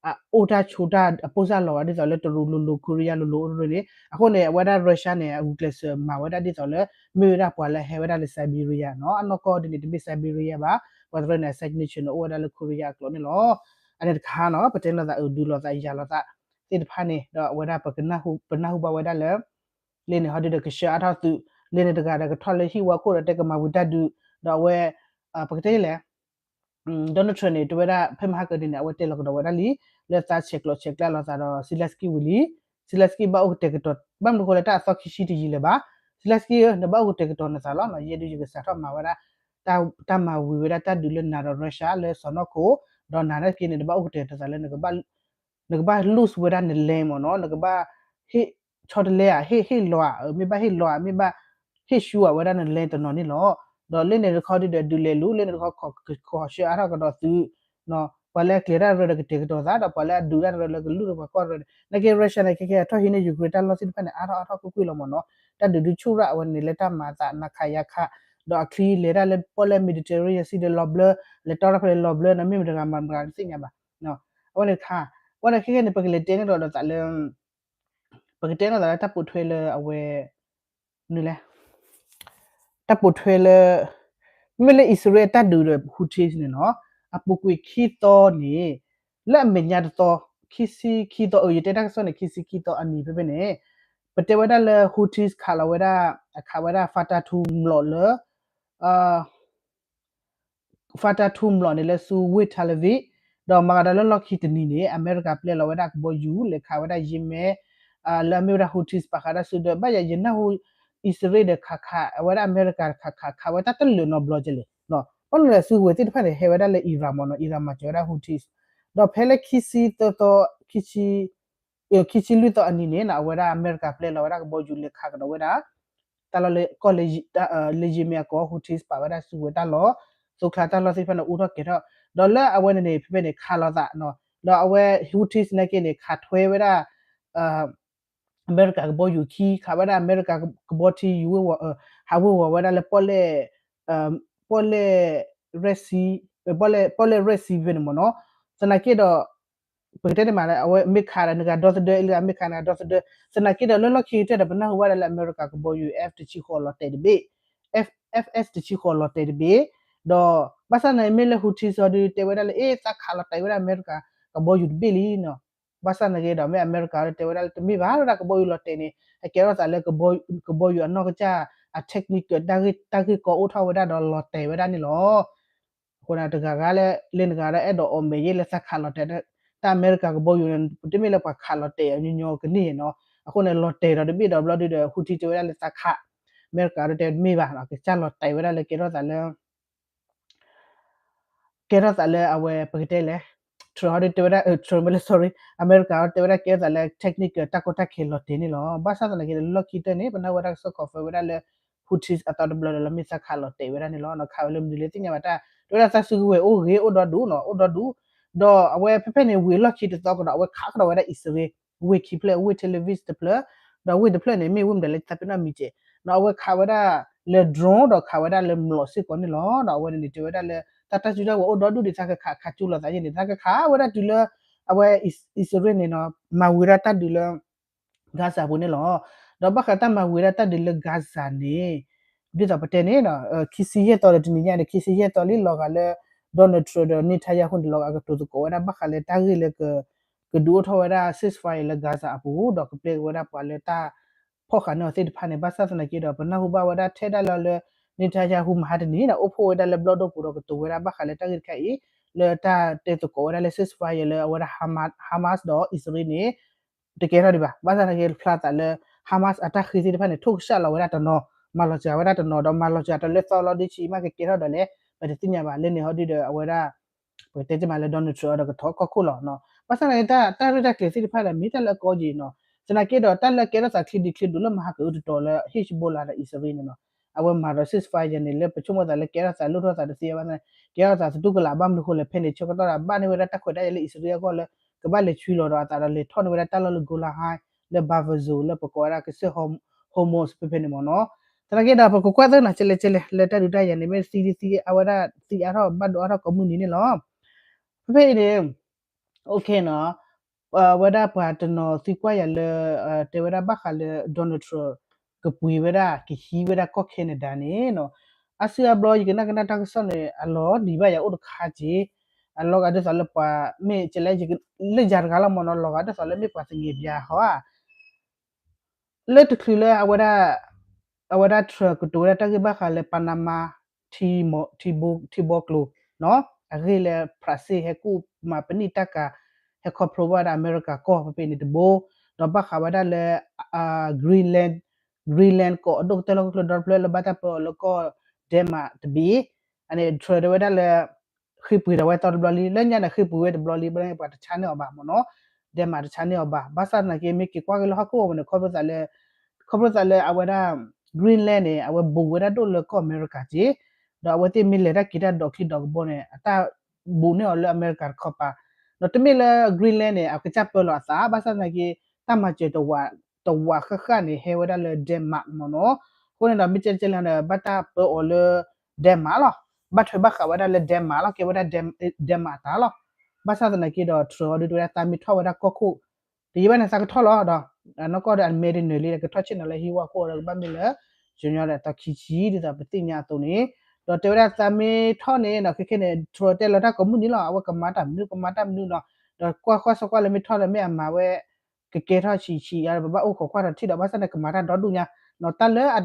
အိၣ်တၢ်ဆိးတၢ်အပိၢ်စၢ်လီၤဂာ် ဒ်သိးလၢတရူးလိၤလိၤ Korea လိၤလိၤအိၣ်တရူးန့ၣ် အဃိန့ၣ် အဝဲဒၣ် Russia န့ၣ် အဂုာ်ကျဲးစၢးမၤဝဲဒၣ်ဒ်သိးလၢ မ့ၢ်ဝဲဒၣ်ပှၤလၢအဟဲဝဲဒၣ်လၢ Siberia နီၤ အနီၢ်ကီၢ်ဒ်န့ၣ် တမ့ၢ် Siberia ဘၣ် ပှၤတရၢန့ၣ် အ signature န့ၣ် အိၣ်ဝဲဒၣ်လၢ Korea အကျိာ်န့ၣ်လီၤ. အန့ၣ်တခါနီၤ ပတဲလိာ်သးအဒုးလိာ်သးယၤလိာ်သးသ့ၣ်တဖၣ်န့ၣ် ဒီးအဝဲဒၣ်ပကနၢ်ဟူ ပနၢ်ဟူဘၣ်ဝဲဒၣ်လၢ လၢန့ၣ် ဟီဒုဒီးကဆှၢအါထီၣ်သုး လၢန့ၣ်တဂၤဒီးကထီၣ်လၢဟံၣ်ဝါခိၣ်ဒီးတဲကမၤဝံၤတၢ်ဒုး ဒီးအဝဲ ပကတဲလဲၣ် Donald Trump န့ၣ် တဲဝဲဒၣ် ဖဲမဟါကဒုန့ၣ် အဝဲတဲလီၤကဒီးဝဲဒၣ်လံ လၢသးဆဲးကျိးဆဲးကျၢလိာ်သးဒီး Zelensky ဝံၤလံ Zelensky ဘၣ်အိၣ်ကတဲာ်ကတီၤ ဘၣ်မနုၤဃိလၢတၢ်အသီခံဆံတယံာ်လၢၤဘၣ် Zelensky ဧၢ နဘၣ်အိၣ်ကတဲာ်ကတီၤနသးလီၤနီၤ ယဲဒုးယကစးထီၣ်မၤဝဲဒၣ် တၢ်မၤဝံၤဝဲဒၣ်တၢ်ဒုးလၢနၤဒီး Russia လၢစီၤနီၢ်ခိ ဒီးနၤနာ်က့န့ၣ် နဘၣ်အိၣ်ကတဲာ်ကတီၤသးလၢ နကဘၣ် lose ဝဲဒၣ်န land မ့ၢ်နီၤ နကဘၣ် ဟ့ၣ်ဆီတလဲဧါ ဟ့ၣ်ဟ့ၣ်လီၤဧါ မ့ၢ်ဘၣ်ဟ့ၣ်လီၤဧါ မ့ၢ်ဘၣ် ဟ့ၣ်ဆူၣ်ဧါဝဲဒၣ်န land တနီၤန့ၣ်လီၤ. ဒီးလၢန့ၣ်တခီဒုဒီး ဒုးလဲၤလူၤ လၢန့ၣ်တခီ ကဆှၢအါထီၣ်ကဒီးသုး ပှၤလၢအကျဲၤတၢ်ရၢဒီးကတဲာ်ကတီၤသး ဒီးပှၤလၢအဒုးတၢ်ရၢလၢကလုၢ်ဒီးပှၤကီၢ်ရၢန့ၣ် နာ်က့ Russia န့ၣ် ခဲကဲအထီၣ်ဟံးန့ၢ် Ukraine တၢ်လီၢ်သ့ၣ်တဖၣ်န့ၣ် အါထီၣ်အါထီၣ်ကွ့ၢ်ကွ့ၢ်လီၤမ့ၢ်နီၤ တၢ်ဒုးဒုဆူၣ်ရၣ်အဝဲန့ၣ် လၢတၢ်မၤအသးနၤခးယၤခး ဒီးအချံလဲၤတၢ်လၢပီၣ်လဲၣ် Mediterranean Sea ဒီးလီၤဘျၢ လဲၤတီထီၣ်ဖဲလဲၣ်လီၤဘျၢနီၤ မ့ၢ်မတၤတဂၤမၤမတၤတဂၤတသ့ၣ်ညါဘၣ် အဝဲန့ၣ်တခါ အဝဲန့ၣ်ခဲကဲန့ၣ် ပကလဲၤတဲန့ၣ်ဒီးသးလၢ ပကတဲန့ၣ်သးလၢတၢ်ပိာ်ထွဲလၢအဝဲ နုၤလဲၣ် တၢ်ပိာ်ထွဲလၢ မ့မ့ၢ်လၢအံၣ်စရ့လးတၢ်ဒုးဒီး Houthis န့ၣ်နီၤ အပူၤကွံာ်ခံသီန့ၣ် လၢအမဲာ်ညါတသီ ခံဆံခံသီ အၢ ယတဲတၢ်ကစီၣ်န့ၣ် ခံဆံခံသီအနံၤဖဲဖဲန့ၣ် ပတဲဝဲဒၣ်လၢ Houthis ခးလီၤဝဲဒၣ် အခးဝဲဒၣ် fighter ထူ မျိာ်လၢ fighter ထူ မျိာ်န့ၣ် လၢဆူဝ့ၢ် Tel Aviv ဒီးမၤကဒီးလၢလီၢ်ခံတနံၤန့ၣ် အမဲရကၤပျဲလီၤဝဲဒၣ်ကဘီယူၤ လဲၤခးဝဲဒၣ်ယ့မဲ လၢအမ့ၢ်ဝဲဒၣ် Houthis ပာ်ဃာ်တၢ်စုဒီး ဘၣ်ယၤယနၢ်ဟူ အံၣ်စရ့လးဒီးခးခး အဝဲဒၣ်အမဲရကၤတခးခး ခးဝဲတၢ်တလၢာ်နီတဘျီကလဲၣ် ဘၣ်မနုၤလဲၣ် စုကဝဲၤသ့ၣ်တဖၣ်န့ၣ် ဟဲဝဲဒၣ်လၢ Iran မ့ၢ်နီၤ Iran မၤစၢၤဝဲဒၣ် Houthis ဒီးဖဲလၢခံဆံသၢသီ ခံဆံ ခံဆံလွံၢ်သီအနံၤန့ၣ် အဝဲဒၣ်အမဲရကၤပျဲလီၤဝဲဒၣ်ကဘီယူၤ လဲၤခးကဒီးဝဲဒၣ် တၢ်လီၢ်လၢကီၢ်လၢယ့မဲအကီၢ် Houthis ပာ်ဝဲဒၣ်စုကဝဲၤတၢ်လီၢ် သိချာတၢ်လီၢ်သ့ၣ်တဖၣ်န့ၣ် အိၣ်ထီၣ်ကဲၤထီၣ် ဒီးလၢအဝဲန့ၣ်န့ၣ် ဖဲဖဲန့ၣ် ခးလိာ်သးနီၤ ဒီးအဝဲ Houthis နာ်က့န့ၣ် ခးထွဲဝဲဒၣ် အမဲရကၤကဘီယူၤခံ ခးဝဲဒၣ်အမဲရကၤကဘီထံယူၤဝ့ၤဝီၤ ဟးဝ့ၤဝီၤဝဲဒၣ်လၢပီၣ်လဲၣ် ပီၣ်လဲၣ် Red Sea ပီၣ်လဲၣ် ပီၣ်လဲၣ် Red Sea ဖဲန့ၣ်မ့ၢ်နီၤ သနာ်က့ဒီး ပကတဲန့ၣ်မးလၢ အဝဲမ့ၢ်ခးဒီးနဂၤဒီသဒၢ အလၢအမ့ၢ်ခးနဂၤဒီသဒၢ သနာ်က့ဒီးလၢလီၢ်ခံကတၢၢ်ဒီး ပနၢ်ဟူဘၣ်ဒၣ်လၢအမဲရကၤကဘီယူၤ F တဆံဃိးလီၤတဲာ်တဘ့ၣ် F F S တဆံဃိးလီၤတဲာ်တဘ့ၣ် ဒီး ဘၣ်ဆၣ်န့ၣ် မ့ၢ်လၢ Houthis အီၤဒုးတဲဝဲဒၣ်လၢ အ့ သးခးလီၤတဲာ်ဝဲဒၣ်အမဲရကၤကဘီယူၤတဘ့ၣ်လံနီၤ ဘၣ်ဆၣ်န့ၣ်ဂ့ၤဒီး မ့ၢ်အမဲရကၤဒီးတဲဝဲဒၣ်လၢတမ့ၢ်ဘၣ် ဝဲဒၣ်ကဘီယူၤလီၤတဲာ်န့ၣ် အကဲထီၣ်သးလၢ ကဘီယူၤအနီၢ်ကစၢ် အ technique တၢ်ဂ့ၢ်ကီအိၣ်ထီၣ်ဝဲဒၣ်ဒီးလီၤတဲာ်ဝဲဒၣ်န့ၣ်လီၤ. အဃိန့ၣ် တဂၤဂၤလၢ လၢနဂၤဒီးအဲၣ်ဒိးအီၣ်မဲာ်ယဲလၢသးခးလီၤတဲာ် တၢ်အမဲရကၤကဘီယူၤန့ၣ် တမ့ၢ်လၢပှၤခးလီၤတဲာ်ညီညီကန့ၢ်နီၤ. အဃိန့ၣ် လီၤတဲာ်ဒီးတဘ့ၣ်ဒီးဘျီဒုဒီး Houthi တဲဝဲဒၣ်လၢသးခး, အမဲရကၤဒီးတဲတမ့ၢ်ဘၣ်နီၤ, ကစၢ်လီၤတဲာ်ဝဲဒၣ်လၢကဲထီၣ်သးလၢ ကဲထီၣ်သးလၢအဝဲပကတဲလဲၣ် Trump ဟီဒုတဲဝဲဒၣ် Trump မ့ၢ်လၢ sorry အမဲရကၤဟီတဲဝဲဒၣ်ကဲထီၣ်သးလၢ technical တၢ်ကီတၢ်ခဲလီၤတဲာ်န့ၣ်လီၤ. ဘၣ်ဆၣ်သနာ်က့ လီၢ်ခံကတၢၢ်န့ၣ် ပနၢ်ဝဲဒၣ်ကစီၣ် confirm ဝဲဒၣ်လၢ Houthi အသီတဘျီဒီးလၢမ့ၢ်သးခးလီၤတဲာ်ဝဲဒၣ်န့ၣ်လီၤ. ခးဝဲလၢမနုၤလဲၣ်သ့ၣ်ညါဘၣ်တၢ် တဲဝဲဒၣ်သးစုကဝဲၤအိၣ်ဂ့ၤအိၣ်ဒီဒူၣ်နီၤ အိၣ်ဒီဒူၣ်, ဒီးအဝဲဖဲဖဲန့ၣ် ဝ့ၢ်လီၢ်ခံတသီကဒီး အဝဲခးကဒီးဝဲဒၣ်အံၣ်စရ့လး ဝ့ၢ်ခံဖျၢၣ် ဝ့ၢ် Tel Aviv တဖျၢၣ်, ဒီးဝ့ၢ်တဖျၢၣ်န့ၣ် မ့ၢ်ဝ့ၢ်မတၤလဲၣ်သးပ့ၤနီၣ်မံၤကဲး, ဒီးအဝဲခးဝဲဒၣ်လၢ drone ဒီးခးဝဲဒၣ်လၢမျိာ်စ့ၢ်ကီးန့ၣ်လီၤ. ဒီးအဝဲန့ၣ်န့ၣ် တဲဝဲဒၣ်လၢ တၢ်တၢ်စုတၢ်ဝဲၤအိၣ်ဒီဒူၣ်ဒ်သးကခးခးကၠိလိာ်သးယဲန့ၣ် သးကခးဝဲဒၣ်တုၤလၢ အဝဲအံၣ်စရ့လးန့ၣ်နီၤ မၤဝံၤဒၣ်တၢ်ဒုးလၢ Gaza ပူၤန့ၣ်လီၤ. ဒီးဘၣ်ဃးတၢ်မၤဝံၤဒၣ်တၢ်ဒုးလၢ Gaza န့ၣ် ဒ်သိးပတဲန့ၣ် ခံဆံယဲၢ်သီဒီးတနံၤညါန့ၣ် ခံဆံယဲၢ်သီလံ လီၤဂာ်လၢ Donald Trump ဒီး Netanyahu န့ၣ် လီၤဂာ်ကတိၤသကိးဝဲဒၣ်ဘၣ်ဃးလၢတၢ်ဂ့ၢ်လၢ ကဒုးအိၣ်ထီၣ်ဝဲဒၣ် ceasefire လၢ Gaza အပူၤ ဒီးကပျဲက့ၤဝဲဒၣ်ပှၤလၢတၢ်ဖီၣ်ဃာ်န့ၢ်အီၤသ့ၣ်တဖၣ်န့ၣ် ဘၣ်ဆၣ်သနာ်က့ဒီး ပနၢ်ဟူဘၣ်ဝဲဒၣ်ထဲဒၣ်လၢ Netanyahu မဟါတနံၤဒီး အိၣ်ဖှိၣ်ဝဲဒၣ်လၢဘျီၣ်ဒိၣ်ပူၤဒီးကတိၤဝဲဒၣ်ဘၣ်ဃးလၢတၢ်ဂ့ၢ်တခါအံၤ လၢတၢ်တဲသကိးဝဲဒၣ်လၢ ceasefire လၢအဝဲဒၣ် Hamas ဒီးအံၣ်စရ့လးန့ၣ် တကဲထီၣ်ဒံးဘၣ်. ဘၣ်ဆၣ်သနာ်က့ဖျါသးလၢ Hamas အတၢ်ဃ့သ့ၣ်တဖၣ်န့ၣ် ထိၣ်ကစၢ်လီၤဝဲဒၣ်တနီၤ, မၤလီၤစှၤဝဲဒၣ်တနီၤ ဒီးမၤလီၤစှၤတလၢသီလီၤဒုဆံးမးကကဲထီၣ်ဒီးလဲၣ် ပတသ့ၣ်ညါဘၣ်လၢန့ၣ်ဟီဒုဒီးအဝဲဒၣ် ပကတဲတ့ၢ်မးလၢ Donald Trump ဒီးကထီၣ်ကီၢ်ခိၣ်လီၤ. ဘၣ်ဆၣ်သနာ်က့ တၢ်ရဲၣ်တၢ်ကျဲၤသ့ၣ်တဖၣ်ဒီး မ့ၢ်တၢ်လၢအကီယံၤနီၤ, သနာ်က့ဒီးတၢ်လၢကဲထီၣ်သးချံဒံးချံဒိၣ်လၢမၤဟးကၢအုတတီၤလၢ Hezbollah ဒီးအံၣ်စရ့လးန့ၣ်နီၤ, အဝဲမၤဒီး ceasefire န့ၣ် လၢပဆိကမိၣ်သးလၢကဲထီၣ်သးလိၣ်ထီၣ်သးတသ့ဘၣ်သနာ်က့ ကဲထီၣ်သးသတူၢ်ကလာ်ဘၣ်မနုၤဃိလဲၣ် ဖဲန့ၣ်ဆၢကတီၢ်ဒီးဘၣ်န့ၢ်ဝဲဒၣ်တၢ်ခွဲးတၢ်ယာ်လၢအံၣ်စရ့လးအဂီၢ်လၢ ကဘၣ်လဲၤဆှံလီၤဒီးအသးဒီးလဲၤထီၣ်န့ၢ်ဝဲဒၣ်တၢ်လီၢ်လၢ Golan Heights လၢ Bab el Mandeb လၢပကိးဝဲဒၣ်ကစၢၢ် Hormuz ဖဲဖဲန့ၣ်မ့ၢ်နီၤ. သနာ်က့ဒီးပကကွၢ်သ့ၣ်နီၤ ကဲလဲၣ်ကဲလဲၣ် လၢတၢ်ဒုးတၢ်ယၤန့ၣ် မ့ၢ်သံသံ အဝဲဒၣ်သံအါထီၣ်ဘၣ်ဒိအါထီၣ်ကိးမုၢ်နံၤန့ၣ်လီၤ. ဖဲဖဲအံၤန့ၣ် OK နီၤ, ဝဲဒၣ်ပှၤတနီၤသံကွၢ်ယၤလၢ တဲဝဲဒၣ်ဘၣ်ဃးလၢ Donald Trump ကပှ့ၤဝဲဒၣ် ကဟံးဝဲဒၣ်ကီၢ် Canada န့ၣ်နီၤ, အါစုအါဘျီ ယကနၣ်ကနၣ်တၢ်ကစီၣ်န့ၣ် အလီၤဒံးဘၣ်ယၤအိၣ်တခါက့ၤ, အလီၤဂာ်ဒ်သိးလၢပှၤ မ့ၢ်ကဲလဲၣ် လၢယၤတဂၤလီၤမ့ၢ်နီၤ လီၤဂာ်ဒ်သိးလၢမ့ၢ်ပှၤသငဲးဘျါဟီဧါ လၢတချုးလၢအဝဲဒၣ် အဝဲဒၣ် Trump ကတိၤဝဲဒၣ်တၢ်ဂ့ၢ်ဘၣ်ဃးလၢ Panama ထံဘီကျိၤနီၤ, အဂ့ၢ်လၢ France ဟဲကူၣ်မၤပနံာ်တၢ်ကၤ ဟဲခီဖျိဘၣ်ဝဲဒၣ်အမဲရကၤကီၢ်ဖဲဖဲန့ၣ်တဘိ, ဒီးဘၣ်ဃးဝဲဒၣ်လၢ Greenland, Greenland ကီၢ်အဒိၣ်ကတၢၢ်လီၢ်ကကျၢၢ်ဒီတဖျၢၣ်လၢဘၣ်တၢ်ပၢအီၤလၢကီၢ် Denmark တဘ့ၣ်, အန့ၣ် Trump တဲဝဲဒၣ်လၢ ဃ့ပှ့ၤဒီးဝဲသီတဘျီလံ, လၢညါန့ၣ် ဃ့ပှ့ၤဝဲတဘျီလံ, ဘၣ်န့ၣ်ပှၤတဆါန့ၢ်အီၤဘၣ်မ့ၢ်နီၤ, Denmark တဆါန့ၢ်အီၤဘၣ်. ဘၣ်ဆၣ်သနာ်က့ မ့ၢ်က့ၤကွၢ်က့ၤလၢဟီၣ်ခိၣ်ဝဲန့ၣ် ခီဖျိသးလၢ ခီဖျိသးလၢအဝဲဒၣ် Greenland န့ၣ် အဝဲဘူးဝဲဒၣ်ဒိၣ်လၢကီၢ်အမဲရကၤက့, ဒီးအဝဲသ့ၣ်မ့ၢ်လဲၤတၢ်က့ၤတၢ်ဒိးချံဒိးကဘီန့ၣ် အတၢ်ဘူးန့ၢ်အီၤလၢအမဲရကၤတခီပၤ, ဒီးတမ့ၢ်လၢ Greenland န့ၣ် အကစၢ်ပၢလီၤအသး, ဘၣ်ဆၣ်သနာ်က့ တၢ်မၤစၢၤတဝးဃၣ်ဃၣ်န့ၣ် ဟဲဝဲဒၣ်လၢ Denmark မ့ၢ်နီၤ, အဃိန့ၣ်ဒီး မ့ၢ်ကဲကဲလဲၣ်န့ၣ် ဘၣ်တၢ်ပၢအီၤလၢ Denmark လီၤ, ဘၣ်ထွဲဘၣ်ဃးဝဲဒၣ်လၢ Denmark လီၤ, ကဲဝဲဒၣ် Denmark တၢ်လီၤ. ဘၣ်ဆၣ်သနာ်က့ဒီး Trump အီၤဒုးတဲဝဲဒၣ်သးမ့ၢ်ထီၣ်ဝဲဒၣ်ကီၢ်ခိၣ် တယံာ်ဘၣ်န့ၣ် သးကထီၣ်လီၤဒီး အနီၢ်ကီၢ်ဒီးအမဲာ်တနၢၤလံ ကထီၣ်ဆ့ၣ်နီၤလၢဟံၣ်ဝါခိၣ်ဒီးကဘၣ်မ့ၢ်လၢ ယညီဒီးသီခံဆံ ဒ်သိးပသ့ၣ်ညါအသိးန့ၣ်, ဒီးတဲဝဲဒၣ်သးမ့ၢ်ထီၣ်န့ၣ်နီၤ ခဲခဲန့ၣ် Trump တဲလီၤတၢ်ကိးမုၢ်နံၤလီၤ, အဝဲကမၤတၢ်မနုၤ ကမၤတၢ်မနုၤနီၤ, ဒီးကွၢ်ကွၢ်စီကွၢ်လၢမ့ၢ်ထီၣ်ဒီးမ့ၢ်အမၤဝဲ ကကဲထီၣ်ဆံးဆံးအါဒီး ပဘၣ်အိၣ်ခိးကွၢ်ထီၣ်ထံၣ်ဒီး ဘၣ်ဆၣ်န့ၣ် ကမၤတၢ်ဒီဒူၣ်ညါနီၤ, တၢ်လၢအ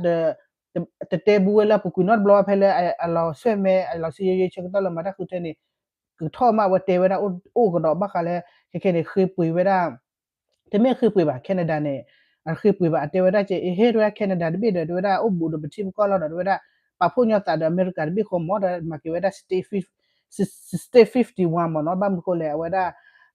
တတဲဘူးဝဲလၢအပူၤကွံာ်နီတဘျီဘၣ် ဖဲလၢအလီၤဆွဲၣ်မဲ အလီၤဆံယဲယဲဆၢကတီၢ်လၢမၤတၢ်ဃုထၢန့ၣ် ကထီၣ်မး အဝဲတဲဝဲဒၣ်အိၣ်ကဒီးဘၣ်ဃးလၢ ခဲခဲန့ၣ် ဃ့ပှ့ၤဝဲဒၣ် တမ့ၢ်ဃ့ပှ့ၤဘၣ် Canada န့ၣ် အဃ့ပှ့ၤဘၣ် အတဲဝဲဒၣ်ကဲ အဟ့ၣ်တဲဝဲဒၣ် Canada တဘ့ၣ်ဒီး တဲဝဲဒၣ်အိၣ်ဘူးဒီးပထံပကီၢ်လီၤဒီး တဲဝဲဒၣ် ပာ်ဖှိၣ်ညီသးဒီးအမဲရကၤတဘ့ၣ်ဃီမး ဒီးမၤက့ၤဝဲဒၣ် state fif- state fifty one မ့ၢ်နီၤ ဘၣ်မနုၤဃိလဲၣ် အဝဲဒၣ်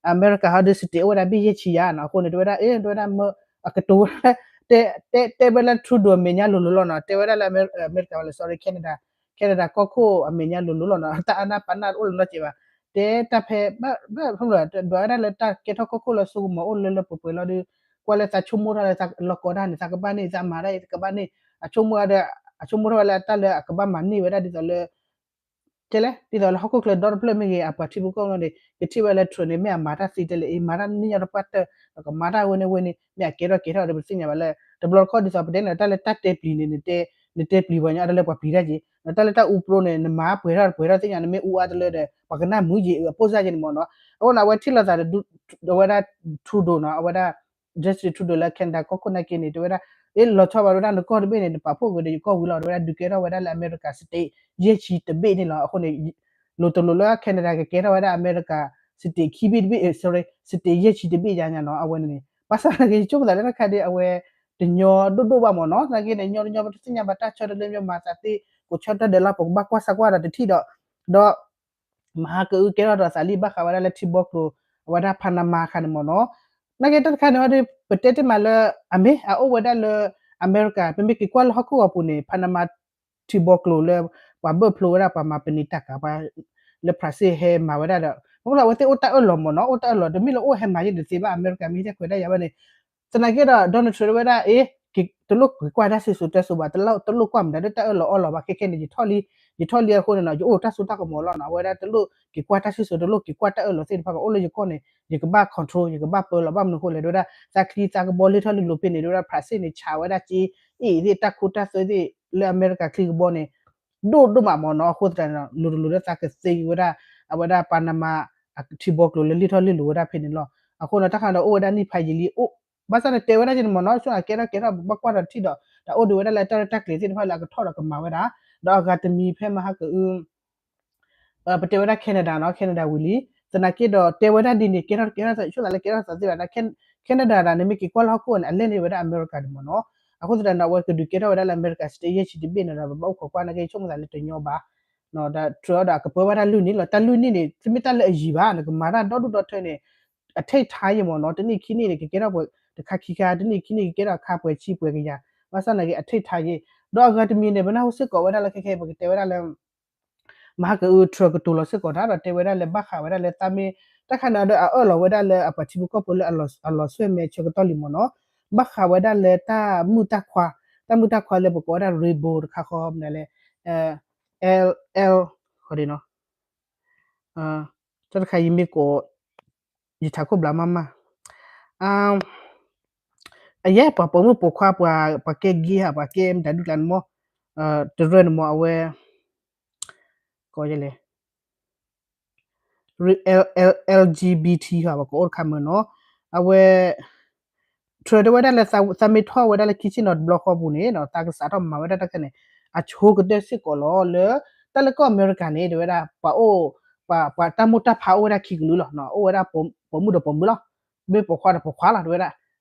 အမဲရကၤဟီဒီး state အိၣ်ဝဲဒၣ်ဘ့ၣ်ယဲၢ်ဆံယဲၢ်နီၤ အဃိန့ၣ် တဲဝဲဒၣ် အ့ တဲဝဲဒၣ် မ့ၢ် အကတိၤဝဲဒၣ် တဲ တဲ တဲဝဲလၢ Trudeau အမဲာ်ညါလိၤလိၤလီၤနီၤ တဲဝဲဒၣ်လၢ အမဲရကၤ sorry Canada Canada ကီၢ်ခိၣ်အမဲာ်ညါလိၤလိၤလီၤနီၤ တၢ်အနၢ်ပာ်နၢ်တအိၣ်လၢၤနီတစဲးဘၣ် တဲတၢ်ဖဲ ဘၣ် ဘၣ်ဖဲ ဒွးဝဲဒၣ်လၢတၢ်ကဲထီၣ်ကီၢ်ခိၣ်လၢဆိကမိၣ်အိၣ်လၢလၢပှဲၤပှဲၤလီၤဒီး ကွၢ်လၢသးဆိကမိၣ်ထီၣ်လၢသးလီၢ်ကီၢ်တၢ်န့ၣ် သးကဘၣ်န့ၢ် သးမၤတၢ်အံၤ သးကဘၣ်န့ၢ် အဆိကမိၣ်ဒီး အဆိကမိၣ်ထီၣ်ဝဲလၢတၢ်လၢအကဘၣ်မၤန့ၢ်ဝဲဒၣ်ဒ်သိးလၢ ကဲလဲၣ် ဒ်သိးလၢဟီၣ်ခိၣ်ချၢဒီတဖျၢၣ်မ့ၢ်ဂ့ၤ အပှၤထံဖိကီၢ်ဖိန့ၣ် ကထံၣ်ဝဲလၢ Trump န့ၣ် မ့ၢ်အမၤတၢ်သ့တဲလဲၣ် အံၤမၤတၢ်န့ၢ်ညီတပှၢ်တၢၢ် ဒီးကမၤတၢ်ဝဲန့ၣ်ဝဲန့ၣ် မ့ၢ်အကဲထီၣ်ကဲထီၣ်ဒီးပတသ့ၣ်ညါဘၣ်လၢ တဘျီတခီၣ်ဒ်သိးပတဲန့ၣ် တၢ်လၢတၢ်တဲပျံၤန့ၣ် နတဲ နတဲပျံၤပှၤညီအါတလၢပှၤပျံၤတၢ်က့ၤ ဒီးတၢ်လၢတၢ်အူပြိန့ၣ် နမၤပှဲၤထီၣ်ပှဲၤထီၣ်သ့ၣ်ညါ နမ့ၢ်အူအါတလၢဒီး ပှၤကနၣ်မုာ်က့ၤ အပိၢ်စၢ်က့ၤန့ၣ်မ့ၢ်နီၤ အဃိန့ၣ် အဝဲထံၣ်လိာ်သးဒီး အဝဲဒၣ် Trudeau နီၤ အဝဲဒၣ် Justin Trudeau လၢ Canada ကီၢ်ခိၣ်နာ်က့န့ၣ် တဲဝဲဒၣ် အ့ လီၤဆီဘၣ်ဝဲဒၣ်နကီၢ်တဘ့ၣ်န့ၣ် နပာ်ဖှိၣ်က့ၤဒီးယကီၢ်ဝံၤလီၤ တဲဝဲဒၣ် ဒုးကဲထီၣ်ဝဲဒၣ်လၢအမဲရကၤ state ယဲၢ်ဆံတဘ့ၣ်န့ၣ်လီၤ အဃိန့ၣ် လိၤတလိၤလၢ Canada ကကဲထီၣ်ဝဲဒၣ်အမဲရကၤ state ခံဘ့ၣ်တဘ့ၣ် sorry, state ယဲၢ်ဆံတဘ့ၣ်ညါညါနီၤ အဝဲန့ၣ်န့ၣ် ဘၣ်ဆၣ်သနာ်က့ ယဆိကမိၣ်သးလၢတၢ်တခါဒီး အဝဲ တညီဒိၣ်ဒိၣ်ဘၣ်မ့ၢ်နီၤ သနာ်က့န့ၣ် ညီညီဘၣ်တသ့ၣ်ညါဘၣ်တၢ်ဆၢတလၢမ့ၢ်မၤသးသ့ ကိးဆၢတၢ်ဒဲးလီၤ ပကဘၣ်ကွၢ်စၢ်ကွၢ်ဒီးတထံၣ်ဒီး ဒီး မဟါကအုကဲထီၣ်ဒီးသးလံ ဘၣ်ဃးဝဲဒၣ်လၢထံဘီကျိၤ အဝဲဒၣ် Panama အခါန့ၣ်မ့ၢ်နီၤ သနာ်က့တၢ်တခါန့ၣ်ဒီး ပတဲတ့ၢ်မးလၢ အမ့ၢ်အအိၣ်ဝဲဒၣ်လၢ အမဲရကၤ ပမ့ၢ်က့ၤကွၢ်လၢဟီၣ်ခိၣ်ဂီၤပူၤန့ၣ် Panama ထံဘီကျိၤလၢ ပှၤဘၢၣ်ဖျိဝဲဒၣ် ပှၤမၤပနံာ်တၢ်ကၤပှၤ လၢ Brazil ဟဲမၤဝဲဒၣ်ဒီး မ့ၢ်လၢအဝဲသ့ၣ်အိၣ်တၢ်အၢၣ်လီၤမ့ၢ်နီၤ အိၣ်တၢ်အၢၣ်လီၤ တမ့ၢ်လၢအိၣ်ဟဲမၤယဲၢ်တသ့ဘၣ် အမဲရကၤမ့ၢ်ဟဲတၢ်ခွဲးတၢ်ယာ်ဝဲန့ၣ် သနာ်က့ဒီး Donald Trump တဲဝဲဒၣ် အ့ တလိၣ်က့ၤကွၢ်တၢ်စံၣ်စိၤတဲစိၤဘၣ် တလိၣ်ကွၢ်မတၤဒ်တၢ်အၢၣ်လီၤအီလီၤဘၣ် ခဲခဲန့ၣ် ယထီၣ်လံ ယထီၣ်လံအဃိန့ၣ်နီၤ ယအိၣ်တၢ်စိတၢ်ကမီၤလီၤနီၤ အဝဲဒၣ်တလိၣ်က့ၤကွၢ်တၢ်စံၣ်စိၤ တလိၣ်က့ၤကွၢ်တၢ်အၢၣ်လီၤသ့ၣ်တဖၣ်ဘၣ် အိၣ်လၢယကီၢ်န့ၣ် ယကဘၣ် control ယကဘၣ်ပၢလီၤ ဘၣ်မနုၤအဃိလဲၣ် တဲဝဲဒၣ် သးချံသးကဘီလ့ၢ်ထီၣ်လ့ၢ်လီၤဖဲန့ၣ် တဲဝဲဒၣ် Brazil န့ၣ် ဆးဝဲဒၣ်က့ အ့ၣ်သ့ၣ် တၢ်ခိတၢ်သွဲသ့ၣ် လၢအမဲရကၤချံကဘီန့ၣ် ဒိၣ်ဒိၣ်မးမ့ၢ်နီၤ အဃိသတးန့ၣ် လိၤတလိၤလၢသးကသ့ဝဲဒၣ် အဝဲဒၣ် Panama ထံဘီကျိၤလၢလ့ၢ်ထီၣ်လ့ၢ်လီၤဝဲဒၣ်ဖဲန့ၣ်လီၤ အဃိန့ၣ် တၢ်ခါဒီးအိၣ်ဝဲဒၣ်နံၣ်ဖးယံာ်လံ အိၣ် ဘၣ်ဆၣ်န့ၣ်တဲဝဲဒၣ်က့န့ၣ်မ့ၢ်နီၤ ဆိကမိၣ်ကဲထီၣ်ကဲထီၣ် ဘၣ်ကွၢ်ဒီးတထံၣ်ဒီး တၢ်အိၣ်ဒံးဝဲဒၣ်လၢတၢ်ရဲၣ်တၢ်ကျဲၤသ့ၣ်တဖၣ်လၢအကထီၣ်ဒီးကမၤဝဲဒၣ် ဒီးအဂၤတမံၤဖဲမဟါကအု ပတဲဝဲဒၣ် Canada နီၤ Canada ဝံၤလံ သနာ်က့ဒီးတဲဝဲဒၣ်ဒ်န့ၣ် ကဲထီၣ်ကဲထီၣ် ဆိကမိၣ်သးလၢကဲထီၣ်သးသ့ဘၣ် Canada ဒၣ်န့ၣ် မ့ၢ်က့ၤကွၢ်လၢဟီၣ်ခိၣ်န့ၣ် အလဲၣ်န့ၢ်ဝဲဒၣ်အမဲရကၤန့ၣ်မ့ၢ်နီၤ အဃိသတးန့ၣ် အဝဲကဒုးကဲထီၣ်ဝဲဒၣ်လၢအမဲရကၤ state ယဲၢ်ဆံတဘ့ၣ်န့ၣ်ဒီး ပဘၣ်အိၣ်ခိးကွၢ်နာ်က့ ဆိကမိၣ်သးလၢတညီဘၣ် ဒီး Trump ဒီးအကပၢဝဲဒၣ်လွံၢ်နံၣ်လီၤ တၢ်လွံၢ်နံၣ်န့ၣ် တမ့ၢ်တၢ်လၢအယံၤဘၣ် နကမၤတၢ်ဒီဒူၣ်ဒီထၢန့ၣ် အ take time ယဲၢ်မ့ၢ်နီၤ တနံၣ်ခံနံၣ်န့ၣ် ကကဲထီၣ်ပှဲၤတခါခံခါ တနံၣ်ခံနံၣ်ကကဲထီၣ်ခါပှဲၤဆံပှဲၤကယၤ ဘၣ်ဆၣ်နာ်က့ အ take time ယဲၢ် ဒီးအဂၤတမံၤန့ၣ် ပနၢ်ဟူစ့ၢ်ကီးဝဲဒၣ်လၢခဲခဲ ပကတဲဝဲဒၣ်လၢ မဟါကအု Trump ကတိၤလီၤစ့ၢ်ကီးတၢ်ဒီးတဲဝဲဒၣ်လၢဘၣ်ဃးဝဲဒၣ်လၢသးမ့ၢ် တၢ်ခါန့ၣ်ဒီးအအၢၣ်လီၤဝဲဒၣ်လၢအပှၤထံဖိကီၢ်ဖိလၢအလီၤ အလီၤဆှဲမဲာ်ဆၢကတီၢ်လံမ့ၢ်နီၤ ဘၣ်ဃးဝဲဒၣ်လၢတၢ်မုၢ်တၢ်ခွါ တၢ်မုၢ်တၢ်ခွါလၢပကိးဝဲဒၣ် rainbow တခါဃီမနုၤလဲၣ် L L ဃီဒနီၤ တၢ်တခါယမ့ၢ်ကိး ယထးခိၣ်ဘျါမးမး အယဲၢ်ပှၤပိာ်မုၣ်ပိာ်ခွါ ပှၤ ပှၤကဲ gay ဧါ ပှၤကဲမတၤဒုၣ်ကျါန့ၣ်မ့ၢ် တရၢန့ၣ်မ့ၢ် အဝဲ ကိးယဲလဲၣ် L L L G B T ဟါ ပှၤကအိၣ်တခါမ့ၢ်နီၤ အဝဲ Trump တဲဝဲဒၣ်လၢ သးမ့ၢ်ထီၣ်ဝဲဒၣ်လၢခံဆ့ၣ်နီၤတဘျီဃီပူၤန့ၣ် သးကစးထီၣ်မၤဝဲဒၣ်တၢ်ခဲန့ၣ် အဆိကတၢၢ်စ့ၢ်ကီးလီၤလၢ တၢ်လၢကီၢ်အမဲရကၤန့ၣ် တဲဝဲဒၣ် ပှၤအိၣ် ပှၤတၢ်မိၢ်တၢ်ဖးအိၣ်ဝဲဒၣ်ခံကလုာ်လီၤ အိၣ်ဝဲဒၣ်ပိာ်မုၣ်ဒီးပိာ်မုၣ်လီၤ မ့ၢ်ပိာ်ခွါဒီးပိာ်ခွါလီၤ တဲဝဲဒၣ်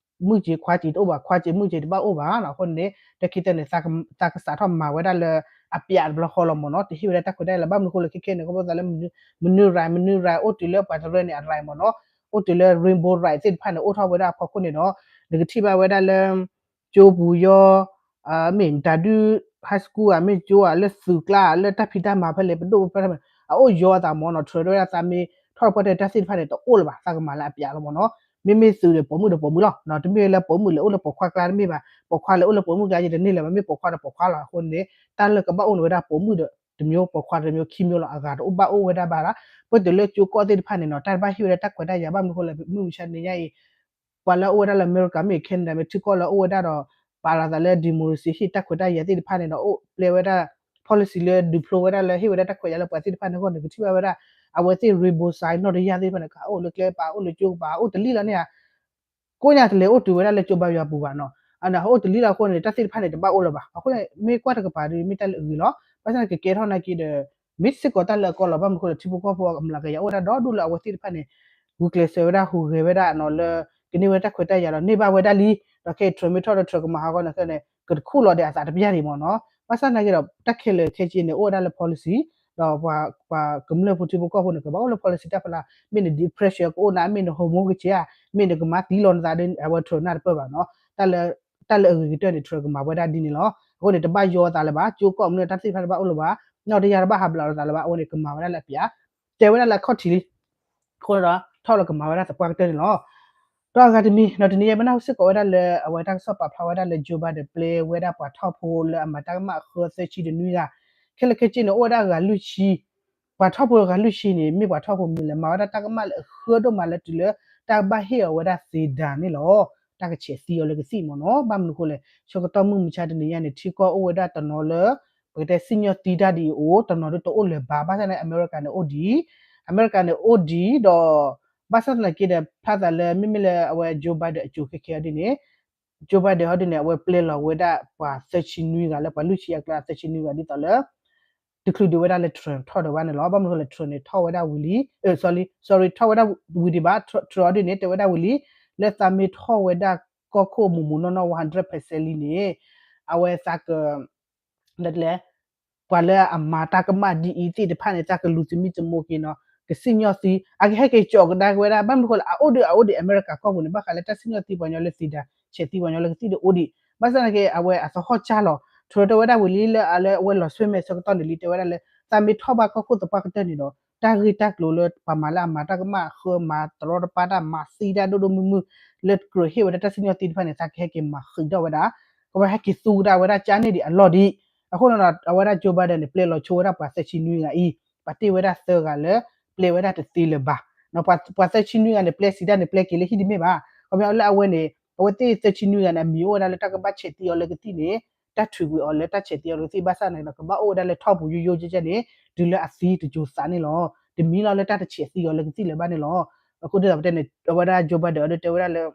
မုၣ်က့ၤခွါက့ၤတအိၣ်ဘၣ် ခွါက့ၤမုၣ်က့ၤတဘၣ်အိၣ်ဘၣ်လီၤ အဃိန့ၣ် တၢ်ခံတၢ်န့ၣ် သးကစးထီၣ်မၤဝဲဒၣ်လၢ အပျးတဘျီဃီလီၤမ့ၢ်နီၤ တဟ့ၣ်ဝဲဒၣ်တၢ်ခွဲးတၢ်ယာ်လၢၤဘၣ်မနုၤအဃိလဲၣ် ခဲခဲန့ၣ် ခီဖျိသးလၢ မနုၤ right မနုၤ right အိၣ်တုၤလၢပှၤတရၢန့ၣ် အ right မ့ၢ်နီၤ အိၣ်တုၤလၢ rainbow right သ့ၣ်တဖၣ်န့ၣ် အိၣ်ထီၣ်ဝဲဒၣ်အဖီခိၣ်န့ၣ်ဒီး နကထံၣ်ဘၣ်ဝဲဒၣ်လၢ ကၠိပူၤယီ မ့ၢ်တၢ်ဒုး high school ဧါ မ့ၢ်ကၠိဧါ လၢသုးကျါ လၢတၢ်ဖံးတၢ်မၤဖဲလဲၣ် ပဒိၣ်ဖဲလဲၣ် အအိၣ်ယီအသးမ့ၢ်နီၤ Trump တဲဝဲဒၣ်သးမ့ၢ်ထီၣ်တပှၢ်တၢၢ်တၢ်သ့ၣ်တဖၣ်န့ၣ် တအိၣ်လၢၤဘၣ် သးကမၤလၢအပျးလီၤမ့ၢ်နီၤ မ့မ့ၢ်သုးဒီးပိာ်မုၣ်ဒီးပိာ်မုၣ်လီၤ တမ့ၢ်လၢပိာ်မုၣ်လဲၤအိၣ်လၢပိာ်ခွါကျါတမ့ၢ်ဘၣ် ပိာ်ခွါလဲၤအိၣ်လၢပိာ်မုၣ်ကျါယတန့ၢ်လၢၤဘၣ် မ့ၢ်ပိာ်ခွါဒီးပိာ်ခွါလီၤ အဃိန့ၣ် တၢ်လၢကဘၣ်အိၣ်န့ၣ်ဝဲဒၣ်ပိာ်မုၣ်ဒီးတမျိုး ပိာ်ခွါတမျိုးခံမျိုးလီၤ အဂၤတအိၣ်ဘၣ်အိၣ်ဝဲဒၣ်ဘၣ်လီၤ ပတုၤလၢကၠိကီၢ်သ့ၣ်တဖၣ်န့ၣ်နီၤ တၢ်တဘၣ်ဟ့ၣ်ဝဲဒၣ်တၢ်ခွဲးတၢ်ယာ်ဘၣ်မနုၤအဃိလဲၣ် မုၢ်မဆါတနံၤညါအံၤ ပှၤလၢအအိၣ်ဝဲဒၣ်လၢအမဲရကၤ မ့ၢ် Canada မ့ၢ်ထံကီၢ်လၢအအိၣ်ဝဲဒၣ်ဒီး ပာ်လီၤသးလၢ democracy ဟ့ၣ်တၢ်ခွဲးတၢ်ယာ်သ့ၣ်တဖၣ်န့ၣ်ဒီး အိၣ်ပျဲဝဲဒၣ် policy လၢဒုးဖျိဝဲဒၣ်လၢဟ့ၣ်ဝဲဒၣ်တၢ်ခွဲးတၢ်ယာ်လၢပှၤသ့ၣ်တဖၣ်န့ၣ်အဂီၢ် နကထံၣ်ဘၣ်ဝဲဒၣ် အဝဲသ့ၣ် rainbow sign နီၣ်တယၢ်သ့ၣ်တဖၣ်န့ၣ် ကအိၣ်လၢကျဲပာ် အိၣ်လၢကၠိကပၤ အိၣ်တလံလီၤန့ၣ်ဧါ ကိးညါတလဲၤအိၣ်တုၤဝဲဒၣ်လၢကၠိဘါယွၤပူၤဘၣ်နီၤ အန့ၣ် အိၣ်တလံလီၤအဃိန့ၣ် တၢ်သ့ၣ်တဖၣ်န့ၣ် တဘၣ်အိၣ်လၢၤဘၣ် အဃိန့ၣ် မ့ၢ်ကွၢ်တကပၤဒီး မ့ၢ်တၢ်လၢအဂ့ၤလီၤ ဘၣ်ဆၣ်န့ၣ် ကကဲထီၣ်နာ်က့ဒီး မ့ၢ်စ့ၢ်ကီးတၢ်လၢအကီလီၤ ဘၣ်မနုၤအဃိလဲၣ် ထံဖိကီၢ်ဖိအမျးကယၤအိၣ်ဝဲဒၣ်ဒီဒူၣ်လၢအဝဲသ့ၣ်တဖၣ်န့ၣ် ဂုာ်ကျဲးစၢးဝဲဒၣ် ဟူးဂဲၤဝဲဒၣ်နီၤလၢ ကန့ၢ်ဝဲတၢ်ခွဲးတၢ်ယာ်ဒီး န့ၢ်ဘၣ်ဝဲဒၣ်လံ ဒီးခဲအံၤ Trump မ့ၢ်ထီၣ်ဒီး Trump ကမၤဟးဂီၤန့ၣ်န့ၣ် ကတခူၣ်လီၤဒီးအသးတပျၢ်ဒံးမ့ၢ်နီၤ ဘၣ်ဆၣ်နာ်က့ဒီး တၢ်ခဲလၢာ်ခဲဆ့န့ၣ် အိၣ်ဝဲဒၣ်လၢ policy ဒီးပှၤ ပှၤကမျၢၢ်ဖိထံဖိကီၢ်ဖိန့ၣ် ကဘၣ်အိၣ်လၢ policy တၢ်ဖီလာ် မ့ၢ်န depression ကအိၣ်နၤ မ့ၢ်န hormone ကဆ့ဧါ မ့ၢ်နကမၤသံလီၤနသးဒီး အဝဲ Trump နၢ်တပၢၢ်ဘၣ်နီၤ တၢ်လၢအဂ့ၤကတၢၢ်န့ၣ် Trump ကမၤဝဲဒၣ်ဒ်န့ၣ်လီၤ အဃိန့ၣ် တဘၣ်ယီသးလၢၤဘၣ် ကၠိကီၢ်မနုၤတၢ်သ့ၣ်တဖၣ်တဘၣ်အိၣ်လၢၤဘၣ် နီၣ်တယၢ်တဘၣ်ဟးဘျးလီၤသးလၢၤဘၣ် အဝဲန့ၣ် ကမၤဝဲဒၣ်လၢအပျး တဲဝဲဒၣ်လၢအခီၣ်ထံးလံ အဃိဒီး ထီၣ်လၢကမၤဝဲဒၣ်သပှၢ်ကတၢၢ်န့ၣ်လီၤ ဒီးအဂၤတမံၤ ဒီးတနံၤအံၤ ပနၢ်ဟူစ့ၢ်ကီးဝဲဒၣ်လၢ အဝဲတၢ်ကစီၣ်ပာ်ဖျါဝဲဒၣ်လၢ Joe Biden ပျဲဝဲဒၣ်ပှၤထီၣ်ဖိလၢအမၤတၢ်ကမၣ်အဃၢသၢဆံတနွံဂၤ ခဲလၢာ်ခဲဆ့န့ၣ် အိၣ်ဝဲဒၣ်ဂၤလွံၢ်ဆံ ပှၤထီၣ်ဖိဂၤလွံၢ်ဆံန့ၣ် မ့ၢ်ပှၤထီၣ်ဖိမနုၤလဲၣ် မၤဝဲဒၣ်တၢ်ကမၣ်လၢအဃၢဒိၣ်မးလၢတုၤလၢ တၢ်ဘၣ်ဟ့ၣ်အီၤဝဲဒၣ်သ့ဒၤန့ၣ်လီၤ တၢ်ကဆဲးသံအီၤလၢကသံၣ်မ့ၢ်နီၤ ဘၣ်မနုၤအဃိလဲၣ် ဆၢကတီၢ်မုၢ်မဆါတနံၤညါန့ၣ် ထံကီၢ်အိၣ်ဝဲဒၣ်တနီၤလၢ ပကတဲစံၣ်ညီၣ်သံတၢ်ဒ်အံၤအိၣ် တနီၤဒ်တအိၣ်လၢၤဘၣ် ဘၣ်ဆၣ်န့ၣ် အမဲရကၤန့ၣ်အိၣ်ဒံး အမဲရကၤန့ၣ်အိၣ်ဒံးဒီး ဘၣ်ဆၣ်သနာ်က့ဒီး ဖျါသးလၢမ့မ့ၢ်လၢအဝဲ Joe Biden အစိၤခဲခဲအီၤဒ်န့ၣ် Joe Biden ဟီဒ်န့ၣ် အဝဲပျဲလီၤဝဲဒၣ်ပှၤသၢဆံနွံဂၤလၢပှၤလွံၢ်ဆံအကျါသၢဆံနွံဂၤဒ်သိးလၢ တချုးဒံးဝဲဒၣ်လၢ Trump ထီၣ်ဒံးဘၣ်န့ၣ်လီၤ. ဘၣ်မနုၤဃိလဲၣ် Trump န့ၣ် ထီၣ်ဝဲဒၣ်ဝံၤလံ, အ sorry sorry ထီၣ်ဝဲဒၣ်ဝံၤဒံးဘၣ်, Trump အီၤဒ်န့ၣ် တဲဝဲဒၣ်ဝံၤလံ, လၢသးမ့ၢ်ထီၣ်ဝဲဒၣ်ကီၢ်ခိၣ်မူးမူးနီၢ်နီၢ် one hundred percent လံန့ၣ်, အဝဲသးက လၢ ပှၤလၢအမၤတၢ်ကမၣ်ဒ်အံၤသ့ၣ်တဖၣ်န့ၣ် သးကလူၤသမံသမိးက့ၤနီၤ, ကစံၣ်ညီၣ်သံ, အကဟဲက့ၤကၠီကဒါက့ၤဝဲဒၣ် ဘၣ်မနုၤဃိလဲၣ် အအိၣ်ဒီးအအိၣ်ဒံး အမဲရကၤကီၢ်ပူၤန့ၣ် ဘၣ်ဃးလၢတၢ်စံၣ်ညီၣ်သံပှၤကညီလၢသံဒါ, ဆဲးသံပှၤကညီလၢကသံၣ်ဒီးအိၣ်ဒံး, ဘၣ်ဆၣ်သနာ်က့ အဝဲအသဟီၣ်ကၢ်လီၤ, Trump တဲဝဲဒၣ်ဝံၤလံ လၢအလၢအဝဲလီၤဆှၢမဲာ်ဆၢကတီၢ်န့ၣ်လံ တဲဝဲဒၣ်လၢ သးမ့ၢ်ထီၣ်ဘၣ်ကီၢ်ခိၣ်သပှၢ်ကတၢၢ်န့ၣ်ဒီး တၢ်ဂ့ၢ်တၢ်ကျိၤလၢပှၤမၤလၢအမၤတၢ်ကမၣ်အဃၢ မၤတရီတပါတၢ် မၤသံတၢ်ဒိၣ်ဒိၣ်မုၢ်မုၢ် လၢကြၢးဟ့ၣ်ဝဲဒၣ်တၢ်စံၣ်ညီၣ်သံတဖၣ်န့ၣ် သးကဟဲက့ၤမၤဃံးထီၣ်ဝဲဒၣ်, ကဘၣ်ဟဲက့ၤသူကဒါဝဲဒၣ်ကၢ်န့ၣ်ဒံးအလီၢ်ဒံး, အဃိန့ၣ်ဒီး အဝဲဒၣ် Joe Biden န့ၣ် ပျဲလီၤဆိဝဲဒၣ်ပှၤသၢဆံနွံဂၤအံၤ, ပှၤတ့ၢ်ဝဲဒၣ်သၢဂၤလၢ ပျဲဝဲဒၣ်တသ့လၢၤဘၣ်, ပှၤသၢဆံနွံဂၤန့ၣ် ပျဲစံးတၢ်န့ၣ် ပျဲက့ၤလၢဟံၣ်တမ့ၢ်ဘၣ်, ခီပညီလၢအဝဲန့ၣ် အဝဲသ့ၣ်သၢဆံနွံဂၤန့ၣ် အမံၤအိၣ်ဝဲဒၣ်လၢတၢ်ကဘၣ်ဆဲးသံအီၤလၢကသံၣ်န့ၣ် တၢ်ထုးကွံာ်အီၤလၢတၢ်ဆဲးသံအီၤလၢကသံၣ်ဘၣ်ဆၣ်န့ၣ်ဒီး ကဘၣ်အိၣ်ဝဲဒၣ်လၢထီၣ်ပူၤယိယိကဲကဲန့ၣ် တုၤလၢအသံတစိၤသးန့ၣ်လီၤ. တမံၤလီၤလၢတၢ်တဆဲးသံအီၤလၢကသံၣ်လၢၤဘၣ်န့ၣ်လီၤ. အဃိဒ်သိးပတဲန့ၣ် အဝဲဒၣ် Joe Biden အီၤဒီးတဲဝဲဒၣ်လၢ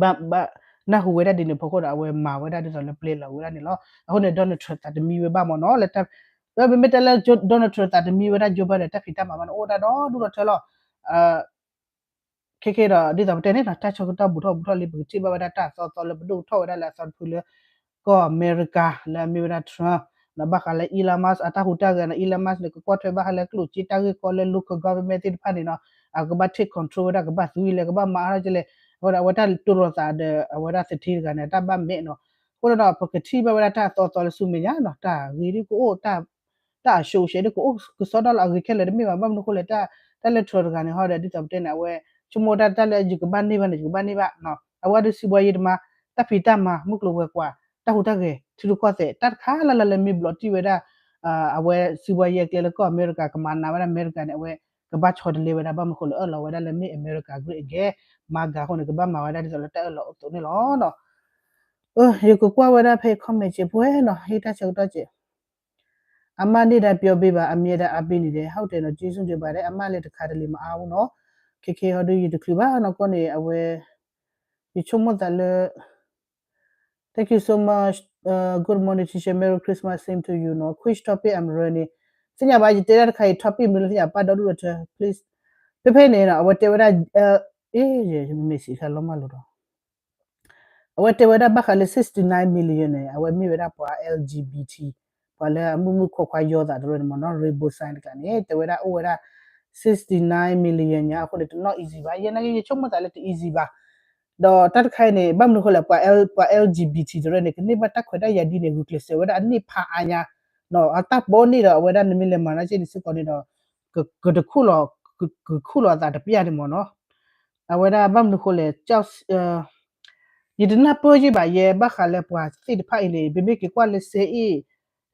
ဘၣ် ဘၣ် နၢ်ဟူဝဲဒၣ်ဒ်န့ၣ်အဖီခိၣ်ဒီး အဝဲမၤဝဲဒၣ်ဒ်သိးလၢပျဲလီၤဝဲဒၣ်န့ၣ်လီၤ. အဃိန့ၣ် Donald Trump သးတမံဝဲဘၣ်မ့ၢ်နီၤ လၢတၢ် လၢမ့မ့ၢ်တဲလၢ Donald Trump သးတမံဝဲဒၣ် Joe Biden တၢ်ဖံးတၢ်မၤဘၣ်န့ၣ် အိၣ်ဝဲဒၣ်ဒီဒူၣ်ဒီထၢလီၤ. ခဲကဲဒီး ဒ်သိးပတဲန့ၣ်ဒီး တၢ်ဆၢကတီၢ်ဘူးထီၣ်ဘူးထီၣ်လံ ပကထံၣ်ဘၣ်ဝဲဒၣ်တၢ်အသီသီလၢပဒိၣ်ကထီၣ်ဝဲဒၣ်လၢအသီတဖုလၢ ကီၢ်အမဲရကၤ လၢအမ့ၢ်ဝဲဒၣ် Trump ဒီးဘၣ်ဃးလၢ Elon Musk အတၢ်ဟူးတၢ်ဂဲၤန့ၣ် Elon Musk န့ၣ် ကကွၢ်ထွဲဘၣ်ဃးလၢကျိၣ်စ့တၢ်ဂ့ၢ်ကီလၢ local government သ့ၣ်တဖၣ်န့ၣ်နီၤ အကဘၣ် take control ဝဲဒၣ် ကဘၣ်သူဝံၤလဲၣ် ကဘၣ်မၤအါထီၣ်ကလဲၣ် အဃိဒီးအဝဲတၢ်တိၢ်လိာ်သးဒီး အဝဲဒၣ်သထ့တဂၤန့ၣ် အတၢ်ဘၣ်မဲာ်နီၤ. အဃိဒီး ပကထံၣ်ဘၣ်ဝဲဒၣ်တၢ်အသီသီလၢဆူမဲာ်ညါနီၤ တၢ်ဂ့ၢ်ဒ်ကအိၣ် တၢ်အ social ဒ်ကအိၣ်ကစီဒီလီၤ အဂ့ၤခဲလၢာ်တမ့ၢ်ဘၣ် ဘၣ်မနုၤအဃိလဲၣ် တၢ်လၢ Trump တဂၤန့ၣ် ဟီဒီး ဒ်သိးပတဲန့ၣ် အဝဲ ဆိကမိၣ်တၢ်တၢ်လၢယကဘၣ်န့ၢ်ဘၣ်န့ၣ် ယကဘၣ်န့ၢ်ဘၣ် အဝဲဒုးစံးဘှါယဲတမါ တၢ်ဖံးတၢ်မၤ မုၢ်ကျိၤဝဲၤကွာ် တၢ်ဟူးတၢ်ဂဲၤ ထံရူၢ်ကီၢ်သဲး တၢ်တခါလၢ်လၢ်လၢမ့ၢ်ဘျီးတံၢ်ဝဲဒၣ် အဝဲစံးဘှါယဲအကျဲလၢကီၢ်အမဲရကၤ ကမၤနးဝဲဒၣ်အမဲရကၤန့ၣ် အဝဲကဘၣ်ဆီတလဲဝဲဒၣ် ဘၣ်မနုၤအဃိလဲၣ် အၢၣ်လီၤဝဲဒၣ်လၢမ့ၢ် America Great Again မၤဂၤအဃိန့ၣ် ကဘၣ်မၤဝဲဒၣ်ဒ်သိးလၢတၢ်အၢၣ်လီၤအသိးန့ၣ်လီၤ. ယကကွၢ်ဝဲဒၣ်ဖဲ comment စဲးပှဲၤနီၤ ဟ့ၣ်တၢ်ဆၢကတီၢ်စဲး အမါန့ၢ်ဒၣ်ပျီဘ့ၣ်ဘၣ် အမ့ၢ်ဒၣ်အါဘ့ၣ်န့ၣ်ဒီး ဟီၣ်တဲနီၤ က့ၤဆူၣ်က့ၤဘၣ်ဒီး အမါလၢတခါတလံၤမၤအါအူနီၤ ခဲခဲဟီဒုးယတချုးဘၣ်နီၤ ကီၢ်န့ၣ် အဝဲ ယဆိကမိၣ်သးလၢ Thank you so much. Uh, good morning, teacher. Merry Christmas. Same to you. No, which topic I'm running. သ့ၣ်ညါဘၣ် ယတဲဒၣ်တခါအံၤ topic မနုၤလၢသ့ၣ်ညါ ပၢ်ဒီဒူၣ်ဒီထၢ please. ဖဲဖဲန့ၣ်နီၤ အဝဲတဲဝဲဒၣ် အ့ ယမ့ၢ်စံးခါလီၤမၢ်လိာ်ဒီး အဝဲတဲဝဲဒၣ်ဘၣ်ဃးလၢ sixty-nine million န့ၣ် အဝဲမ့ၢ်ဝဲဒၣ်ပှၤ L G B T ပှၤလၢအမုၢ်မုၢ်ခွါခွါယီၤသးတရၢန့ၣ်မ့ၢ်နီၤ rainbow sign တကျါန့ၣ် တဲဝဲဒၣ်အိၣ်ဝဲဒၣ် sixty-nine million ညါအဃိန့ၣ် တနီၣ် easy ဘၣ် ယဲနာ်က့ ယဆိကမိၣ်သးလၢတ easy ဘၣ် ဒီးတၢ်တခါအံၤန့ၣ် ဘၣ်မနုၤအဃိလဲၣ် ပှၤ ပှၤ L G B T တရၢန့ၣ် ကန့ၢ်ဘၣ်တၢ်ခွဲးတၢ်ယာ်ဒ်န့ၣ် ဂုာ်ကျဲးစၢးဝဲဒၣ်အန့ၢ်ဖးအါညါ အတၢ်ပိာ်န့ၢ်ဒီးအဝဲဒၣ်နမ့ၢ်လဲၤမၤတၢ်က့န့ၣ်စ့ၢ်ကီးန့ၣ်ဒီး ကတခူၣ်လီၤ ကခူၣ်လီၤအသးတပျၢ်န့ၣ်မ့ၢ်နီၤ အဝဲဒၣ်ဘၣ်မနုၤအဃိလဲၣ် ယတနၢ်ပၢၢ်ယံၣ်ဘၣ် ယဲဘၣ်ဃးလၢပှၤသ့ၣ်တဖၣ်အံၤန့ၣ် ပမ့ၢ်က့ၤကွၢ်လၢ စဲအ့ၣ်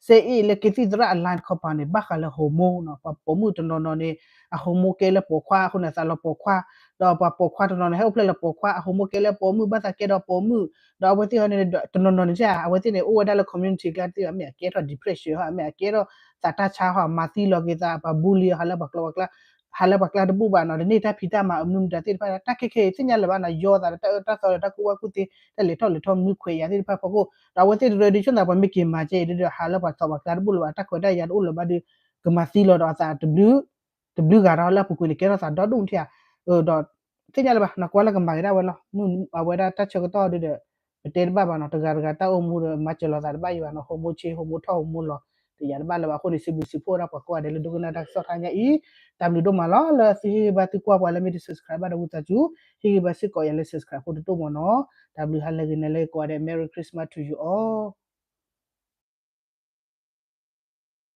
စဲအ့ၣ်လၢကသံၣ်သရၣ်အ line တခီပၤန့ၣ် ဘၣ်ဃးလၢ hormone နီၤ ပှၤပိာ်မုၣ်တနီၤနီၤန့ၣ် အ hormone ကဲလၢပိာ်ခွါအဃိန့ၣ် အသးလီၤပိာ်ခွါ ဒီးပှၤပိာ်ခွါတနီၤန့ၣ် ဟဲအိၣ်ဖျဲၣ်လၢပိာ်ခွါ အ hormone ကဲလၢပိာ်မုၣ် ဘၣ်သးကဲဒီးပိာ်မုၣ် ဒီးအဝဲသ့ၣ်ဟီန့ၣ် တနီၤနီၤန့ၣ် အဝဲသ့ၣ်န့ၣ် အိၣ်ဝဲဒၣ်လၢ community ကျါသ့ၣ် မ့ၢ်အကဲထီၣ် depression ဟီ မ့ၢ်အကဲထီၣ်သးတၢ်ဆါဟီ မၤသံလီၤက့ၤသး ပှၤ bully ဟးလၢပှၤကျိၤပှၤကျါ ဟးလၢပှၤကျါတဘူၣ်ဘၣ်နီၤ တန့ၢ်တၢ်ဖံးတၢ်မၤအမနုၤမတၤသ့ၣ်တဖၣ် တၢ်ခဲခဲအံၤသ့ၣ်ညါလၢၤဘၣ်နီၤ ယီၤသးဒီးတၢ်အၢတၢ်သီဒီးတၢ်ကူၣ်ဘၣ်ကူၣ်သ့ တၢ်လဲၤထီၣ်လဲၤထီမနုၤခွဲးယာ်သ့ၣ်တဖၣ်ဖီခိၣ် ဒီးအဝဲသ့ၣ်တရၢဒ်ဆိၣ်သးပှၤမ့ၢ်က့ၤမၤကဲအံၤဒီး ဟးလၢပှၤကျိၤပှၤကျါတဘူၣ်လၢၤဘၣ် တၢ်ခွဲးတၢ်ယာ်တအိၣ်လၢၤဘၣ်ဒီး ကမၤသံလီၤဒီးအသးတဘျုး တဘျုးဂၤဒီးလၢအပူၤကွံာ်န့ၣ် ကဲထီၣ်သးဒီဒူၣ်ထံဧါ ဒီး သ့ၣ်ညါလၢၤဘၣ် နကွၢ်လၢကမၤက့ၤဒၣ်ဝဲလီၤ မ့ၢ်အဝဲဒၣ်တၢ်ဆၢကတီၢ်ဒီး ပတဲတဘၣ်ဘၣ်နီၤ တဂၤတဂၤတၢ်အိၣ်မူဒီး မၤစၢၤလီၤသးတဘၣ်ယံၤဘၣ်နီၤ hormone change hormone ထီၣ် hormone လီၤ တယာ်တဘၣ်လၢၤဘၣ်အဃိန့ၣ် စံးဘျုးစံးဖှိၣ်ဝဲဒၣ်ပှၤကိးဂၤဒဲးလၢဒိကနၣ်တၢ်ကစီၣ်တဟါညါအံၤ တၢ်ဘျုးဒိၣ်မးလီၤ လၢသုဟ့ၣ်ဂံၢ်ဘါသုကွၢ်ပှၤလၢမ့ၢ်တ subscribe ဘၣ်ဒီးဝံသးစူၤ ဟ့ၣ်ဂံၢ်ဘါစ့ၢ်ကီးယၤလၢ subscribe ဖိတဒိၣ်မ့ၢ်နီၤ တၢ်ဘျုးဟါလၢဂ့ၤန့ၣ်လၢကိးဂၤဒဲး Merry Christmas to you all